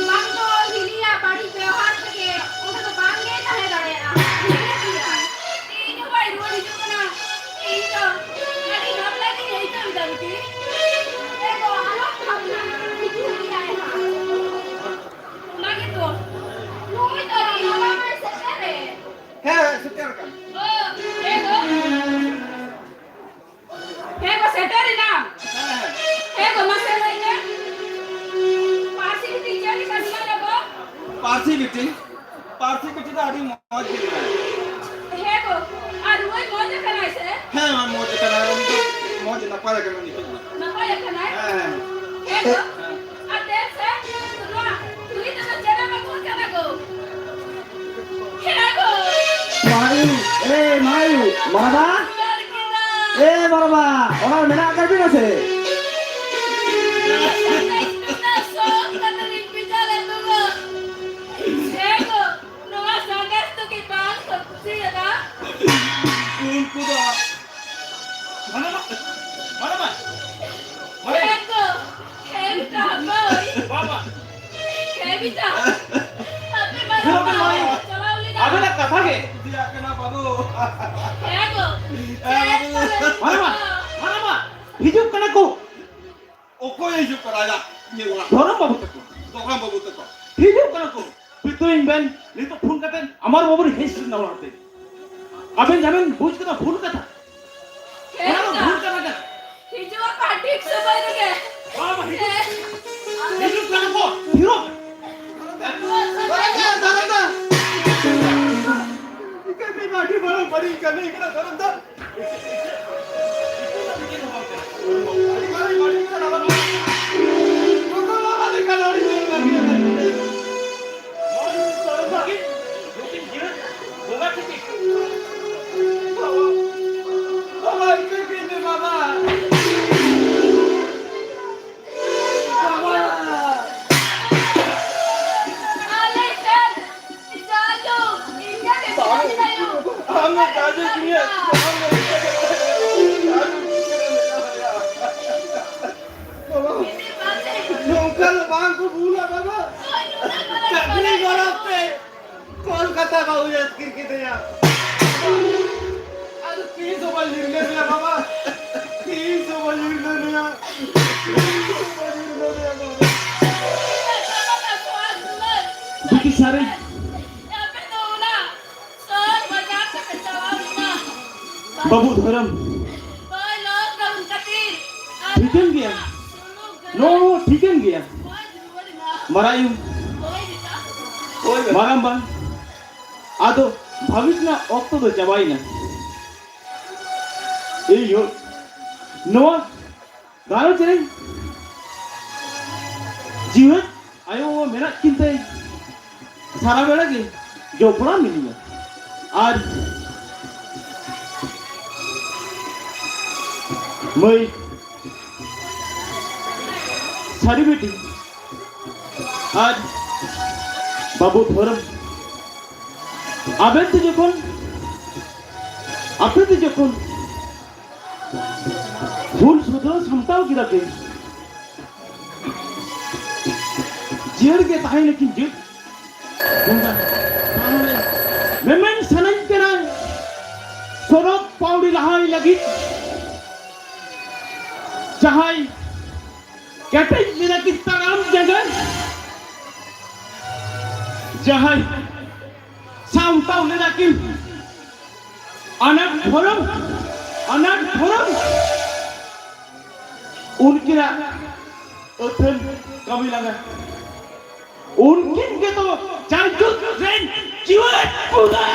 ᱵᱟᱝ ᱫᱚ ᱦᱤᱞᱤᱭᱟᱜ ᱵᱟᱹᱲᱤᱡ ᱵᱮᱣᱦᱟᱨ ᱛᱮᱜᱮ ᱚᱸᱰᱮ ᱫᱚ ᱵᱟᱝ ᱜᱮ ᱛᱟᱦᱮᱸ ᱫᱟᱲᱮᱭᱟᱜᱼᱟ᱾ ᱧᱮᱞᱮᱫ ᱜᱮᱭᱟ᱾ ᱛᱮᱦᱮᱧ ᱦᱚᱸ ᱵᱟᱭ ᱨᱩᱣᱟᱹᱲ ᱦᱤᱡᱩᱜ ᱠᱟᱱᱟ᱾ ᱤᱧ ᱫᱚ ᱟᱹᱰᱤ ᱵᱷᱟᱵᱽᱱᱟ ᱜᱤᱧ ᱟᱹᱭᱠᱟᱹᱣ ᱮᱫᱟ ᱵᱤᱴᱤ᱾ ᱦᱮᱸ ᱜᱚ, ᱟᱞᱚᱢ ᱵᱷᱟᱵᱽᱱᱟᱜᱼᱟ, ᱦᱤᱡᱩᱜ ᱜᱮᱭᱟᱭ ᱦᱟᱸᱜ᱾ ᱚᱱᱟ ᱜᱮᱛᱚ᱾ ᱱᱩᱭ ᱫᱚ ᱤᱧ ᱵᱟᱵᱟ ᱢᱟᱭ ᱥᱮᱴᱮᱨᱮᱱ᱾ ᱦᱮᱸ, ᱥᱮᱴᱮᱨ ᱟᱠᱟᱱ᱾ ᱚ, ᱦᱮᱸ ᱜᱚ᱾ ᱦᱮᱸ ᱜᱚ, ᱥᱮᱴᱮᱨ ᱮᱱᱟ᱾ ᱦᱮᱸ, ᱦᱮᱸ᱾ ᱦᱮᱸ ᱜᱚ, ᱢᱟᱥᱮ ᱞᱟᱹᱭ ᱢᱮ᱾ ᱯᱟᱹᱨᱥᱤ ᱵᱤᱴᱤ ᱪᱮᱫ ᱞᱮᱠᱟ ᱢᱮᱱᱟᱭᱟ ᱜᱚ? ᱯᱟᱹᱨᱥᱤ ᱵᱤᱴᱤ? ᱯᱟᱹᱨᱥᱤ ᱵᱤᱴᱤ ᱫᱚ ᱟᱹᱰᱤ ᱢᱚᱡᱽ ᱜᱮ ᱢᱮᱱᱟᱭᱟ᱾ ᱦᱮᱸ ᱜᱚ, ᱟᱨ ᱱᱩᱭ ᱢᱚᱡᱽ ᱟᱠᱟᱱᱟᱭ ᱥᱮ? ᱦᱮᱸ, ᱢᱟ ᱢᱚᱡᱽ ᱟᱠᱟᱱᱟᱭ, ᱩᱱᱤ ᱫᱚ ᱢᱚᱡᱽ ᱱᱟᱯᱟᱭ ᱟᱠᱟᱱᱟ ᱱᱤᱛᱚᱜ ᱫᱚ᱾ ᱱᱟᱯᱟᱭ ᱟᱠᱟᱱᱟᱭ? ᱦᱮᱸ᱾ ᱦᱮᱸ ᱜᱚ᱾ ᱟᱨ ᱫᱮᱱ ᱥᱮ, ᱱᱚᱣᱟ ᱠᱩᱲᱤ ᱛᱮᱫᱚ ᱪᱮᱫ ᱮᱢ ᱟᱹᱜᱩ ᱟᱠᱟᱫᱟ ᱜᱚ? ᱦᱮᱸ ᱜᱚ᱾ ᱢᱟᱭᱩ, ᱮ ᱢᱟᱭᱩ, ᱢᱟᱨᱟᱵᱟ? ᱩᱭᱦᱟᱹᱨ ᱠᱮᱫᱟ᱾ ᱮ ᱢᱟᱨᱟᱵᱟ, ᱚᱲᱟᱜ ᱨᱮ ᱢᱮᱱᱟᱜ ᱟᱠᱟᱫ ᱵᱤᱱᱟ ᱥᱮ? ᱱᱚᱣᱟ ᱥᱟᱸᱫᱮᱥ ᱱᱩᱱᱟᱹᱜ ᱥᱚᱠ ᱠᱟᱛᱮ ᱞᱤᱧ ᱵᱷᱮᱡᱟ ᱞᱮᱫ ᱫᱚ ᱜᱚ᱾ ᱦᱮᱸ ᱜᱚ᱾ ᱱᱚᱣᱟ ᱥᱟᱸᱫᱮᱥ ᱫᱚ ᱠᱤ ᱵᱟᱝ ᱠᱚ ᱠᱩᱥᱤᱭᱟᱫᱟ? ᱩᱱᱠᱩ ᱫᱚ ᱢᱟᱱᱟᱢᱟ, ᱢᱟᱱᱟᱢᱟ, ᱢᱟᱱᱟᱢᱟ᱾ ᱦᱮᱸ ᱜᱚ, ᱦᱮᱸ ᱵᱮᱴᱟ, ᱦᱟᱯᱳᱭ᱾ ᱵᱟᱵᱟ᱾ ᱦᱮᱸ ᱵᱮᱴᱟ, ᱟᱯᱮ ᱢᱟ ᱪᱮᱫ ᱦᱚᱸ ᱵᱟᱝ ᱪᱟᱞᱟᱣ ᱞᱮᱱᱟ᱾ ᱟᱵᱮᱱᱟᱜ ᱠᱟᱛᱷᱟ ᱜᱮ᱾ ᱠᱩᱥᱤᱭᱟᱜ ᱠᱟᱱᱟ ᱵᱟᱹᱵᱩ᱾ ᱦᱮᱸ ᱜᱚ, ᱦᱮᱸ ᱵᱟᱹᱵᱩ᱾ ᱪᱮᱫ ᱠᱚ ᱞᱟᱹᱭ ᱢᱟᱱᱟᱢᱟ, ᱠᱮᱫᱟ? ᱢᱟᱱᱟᱢᱟ, ᱦᱤᱡᱩᱜ ᱠᱟᱱᱟ ᱠᱚ᱾ ᱚᱠᱚᱭᱮ ᱦᱤᱡᱩᱜ ᱠᱟᱱᱟ ᱟᱭᱟᱜ ᱤᱭᱟᱹ ᱚᱲᱟᱜ? ᱫᱷᱚᱨᱚᱢ ᱵᱟᱹᱵᱩ ᱛᱟᱠᱚ᱾ ᱫᱷᱚᱨᱚᱢ ᱵᱟᱹᱵᱩ ᱛᱟᱠᱚ᱾ ᱦᱤᱡᱩᱜ ᱠᱟᱱᱟ ᱠᱚ᱾ ᱢᱮᱛᱟᱹᱧ ᱵᱮᱱ, ᱱᱤᱛᱚᱜ ᱯᱷᱳᱱ ᱠᱟᱛᱮ ᱟᱢᱟᱨ ᱵᱟᱹᱵᱩ ᱨᱮ ᱦᱮᱡ ᱥᱮᱴᱮᱨ ᱮᱱᱟ ᱚᱲᱟᱜ ᱛᱮ᱾ ᱟᱵᱮᱱ ᱡᱟᱵᱮᱱ ᱵᱩᱡᱽ ᱠᱮᱫᱟ ᱵᱷᱩᱞ ᱠᱟᱛᱷᱟ᱾ ᱦᱮᱸ ᱚᱱᱟ ᱫᱚ ᱫᱟ᱾ ᱵᱷᱩᱞ ᱠᱟᱛᱷᱟ ᱠᱟᱱᱟ᱾ ᱦᱤᱡᱩᱜ ᱟᱠᱚ ᱦᱟᱸᱜ ᱴᱷᱤᱠ ᱥᱚᱢᱚᱭ ᱨᱮᱜᱮ᱾ ᱵᱟᱝ, ᱵᱟᱝ, ᱦᱤᱡᱩᱜ, ᱦᱮᱸ᱾ ᱦᱤᱡᱩᱜ ᱠᱟᱱᱟ ᱠᱚ᱾ ᱦᱤᱨᱳ᱾ ᱫᱷᱚᱨᱚᱢ ᱫᱟ, ᱫᱷᱚᱨᱚᱢ ᱫᱟ᱾ ᱤᱠᱟᱹ ᱠᱟᱹᱡ ᱢᱟ ᱟᱹᱰᱤ ᱢᱟᱨᱟᱝ ᱵᱟᱹᱲᱤᱡ ᱠᱟᱹᱢᱤ ᱠᱟᱱᱟ, ᱫᱷᱚᱨᱚᱢ ᱫᱟ᱾ ᱟᱢ ᱫᱚ ᱫᱟᱫᱩ ᱠᱟᱱᱟᱭ, ᱟᱢ ᱫᱚ ᱫᱟᱫᱩ ᱠᱟᱱᱟᱭ᱾ ᱵᱟᱵᱟ, ᱱᱚᱝᱠᱟ ᱫᱚ ᱵᱟᱝ ᱠᱚ ᱵᱷᱩᱞᱟ ᱵᱟᱵᱟ᱾ ᱪᱟᱹᱠᱨᱤ ᱜᱚᱨᱚᱵ ᱛᱮ ᱠᱳᱞᱠᱟᱛᱟ ᱵᱟᱹᱦᱩᱭ ᱟᱹᱛᱠᱤᱨ ᱠᱮᱫᱮᱭᱟ᱾ ᱟᱫᱚ ᱛᱤᱥ ᱦᱚᱸ ᱵᱟᱹᱧ ᱦᱤᱲᱤᱧ ᱞᱮᱭᱟ ᱵᱟᱵᱟ, ᱛᱤᱥ ᱦᱚᱸ ᱵᱟᱹᱧ ᱦᱤᱲᱤᱧ ᱞᱮᱭᱟ, ᱛᱤᱥ ᱦᱚᱸ ᱵᱟᱹᱧ ᱦᱤᱲᱤᱧ ᱞᱮᱭᱟ ᱵᱟᱵᱟ᱾ ᱵᱤᱴᱤ ᱥᱟᱨᱮ᱾ ᱥᱚᱦᱚᱨ ᱵᱟᱡᱟᱨ ᱛᱮᱯᱮ ᱪᱟᱞᱟᱣ ᱞᱮᱱᱟ᱾ ᱵᱟᱹᱵᱩ ᱫᱷᱚᱨᱚᱢ᱾ ᱦᱳᱭ, lockdown ᱠᱷᱟᱹᱛᱤᱨ᱾ ᱟᱨ ᱴᱷᱤᱠᱟᱹᱱ ᱜᱮᱭᱟ᱾ ᱥᱩᱱᱩᱢ ᱜᱟᱹᱰᱤ ᱱᱚᱣᱟ ᱦᱚᱸ ᱴᱷᱤᱠᱟᱹᱱ ᱜᱮᱭᱟ᱾ ᱢᱚᱡᱽ ᱨᱩᱣᱟᱹᱲ ᱮᱱᱟ᱾ ᱢᱟᱨᱟᱭᱩ᱾ ᱦᱳᱭ, ᱵᱮᱴᱟ᱾ ᱦᱳᱭ, ᱵᱮᱴᱟ᱾ ᱢᱟᱨᱟᱝᱵᱟ᱾ ᱟᱫᱚ ᱵᱷᱟᱹᱵᱤᱛ ᱨᱮᱱᱟᱜ ᱚᱠᱛᱚ ᱫᱚ ᱪᱟᱵᱟᱭᱮᱱᱟ᱾ ᱤᱧ ᱦᱚᱸ ᱱᱚᱣᱟ ᱜᱷᱟᱨᱚᱸᱡᱽ ᱨᱮ ᱡᱤᱣᱮᱫ ᱟᱭᱳ ᱵᱟᱵᱟ ᱢᱮᱱᱟᱜ ᱠᱤᱱ ᱛᱮ ᱥᱟᱨᱟ ᱵᱮᱲᱟ ᱜᱮ ᱡᱚᱯᱲᱟᱣ ᱢᱤᱱᱟᱹᱧᱟ᱾ ᱟᱨ ᱢᱟᱹᱭ ᱥᱟᱹᱨᱤ ᱵᱤᱴᱤ ᱟᱨ ᱵᱟᱹᱵᱩ ᱫᱷᱚᱨᱚᱢ, ᱟᱵᱮᱱ ᱛᱮ ᱡᱚᱠᱷᱚᱱ, ᱟᱯᱮ ᱛᱮ ᱡᱚᱠᱷᱚᱱ ᱦᱩᱞ ᱥᱩᱫᱷᱨᱟᱹᱣ ᱥᱟᱢᱴᱟᱣ ᱠᱮᱫᱟ ᱯᱮ, ᱡᱤᱭᱟᱹᱲ ᱜᱮ ᱛᱟᱦᱮᱸ ᱞᱮᱠᱤᱱ ᱡᱩᱛ᱾ ᱢᱮᱢᱮᱱ ᱥᱟᱱᱟᱧ ᱠᱟᱱᱟ, ᱥᱚᱨᱚᱜ ᱯᱟᱣᱲᱤ ᱞᱟᱦᱟᱭ ᱞᱟᱹᱜᱤᱫ ᱡᱟᱦᱟᱸᱭ ᱠᱮᱴᱮᱡ ᱞᱮᱱᱟ ᱠᱤᱱ ᱛᱟᱲᱟᱢ ᱡᱟᱸᱜᱟ, ᱡᱟᱦᱟᱸᱭ ᱥᱟᱢᱴᱟᱣ ᱞᱮᱱᱟ ᱠᱤᱱ ᱟᱱᱟᱴ ᱫᱷᱚᱨᱚᱢ, ᱟᱱᱟᱴ ᱫᱷᱚᱨᱚᱢ, ᱩᱱᱠᱤᱱᱟᱜ ᱟᱹᱛᱷᱟᱹᱱ ᱠᱟᱹᱢᱤ ᱞᱟᱸᱜᱟ, ᱩᱱᱠᱤᱱ ᱜᱮᱛᱚ ᱡᱟᱭᱡᱩᱜᱽ ᱨᱮᱱ ᱡᱤᱣᱮᱫ ᱯᱩᱨᱟ᱾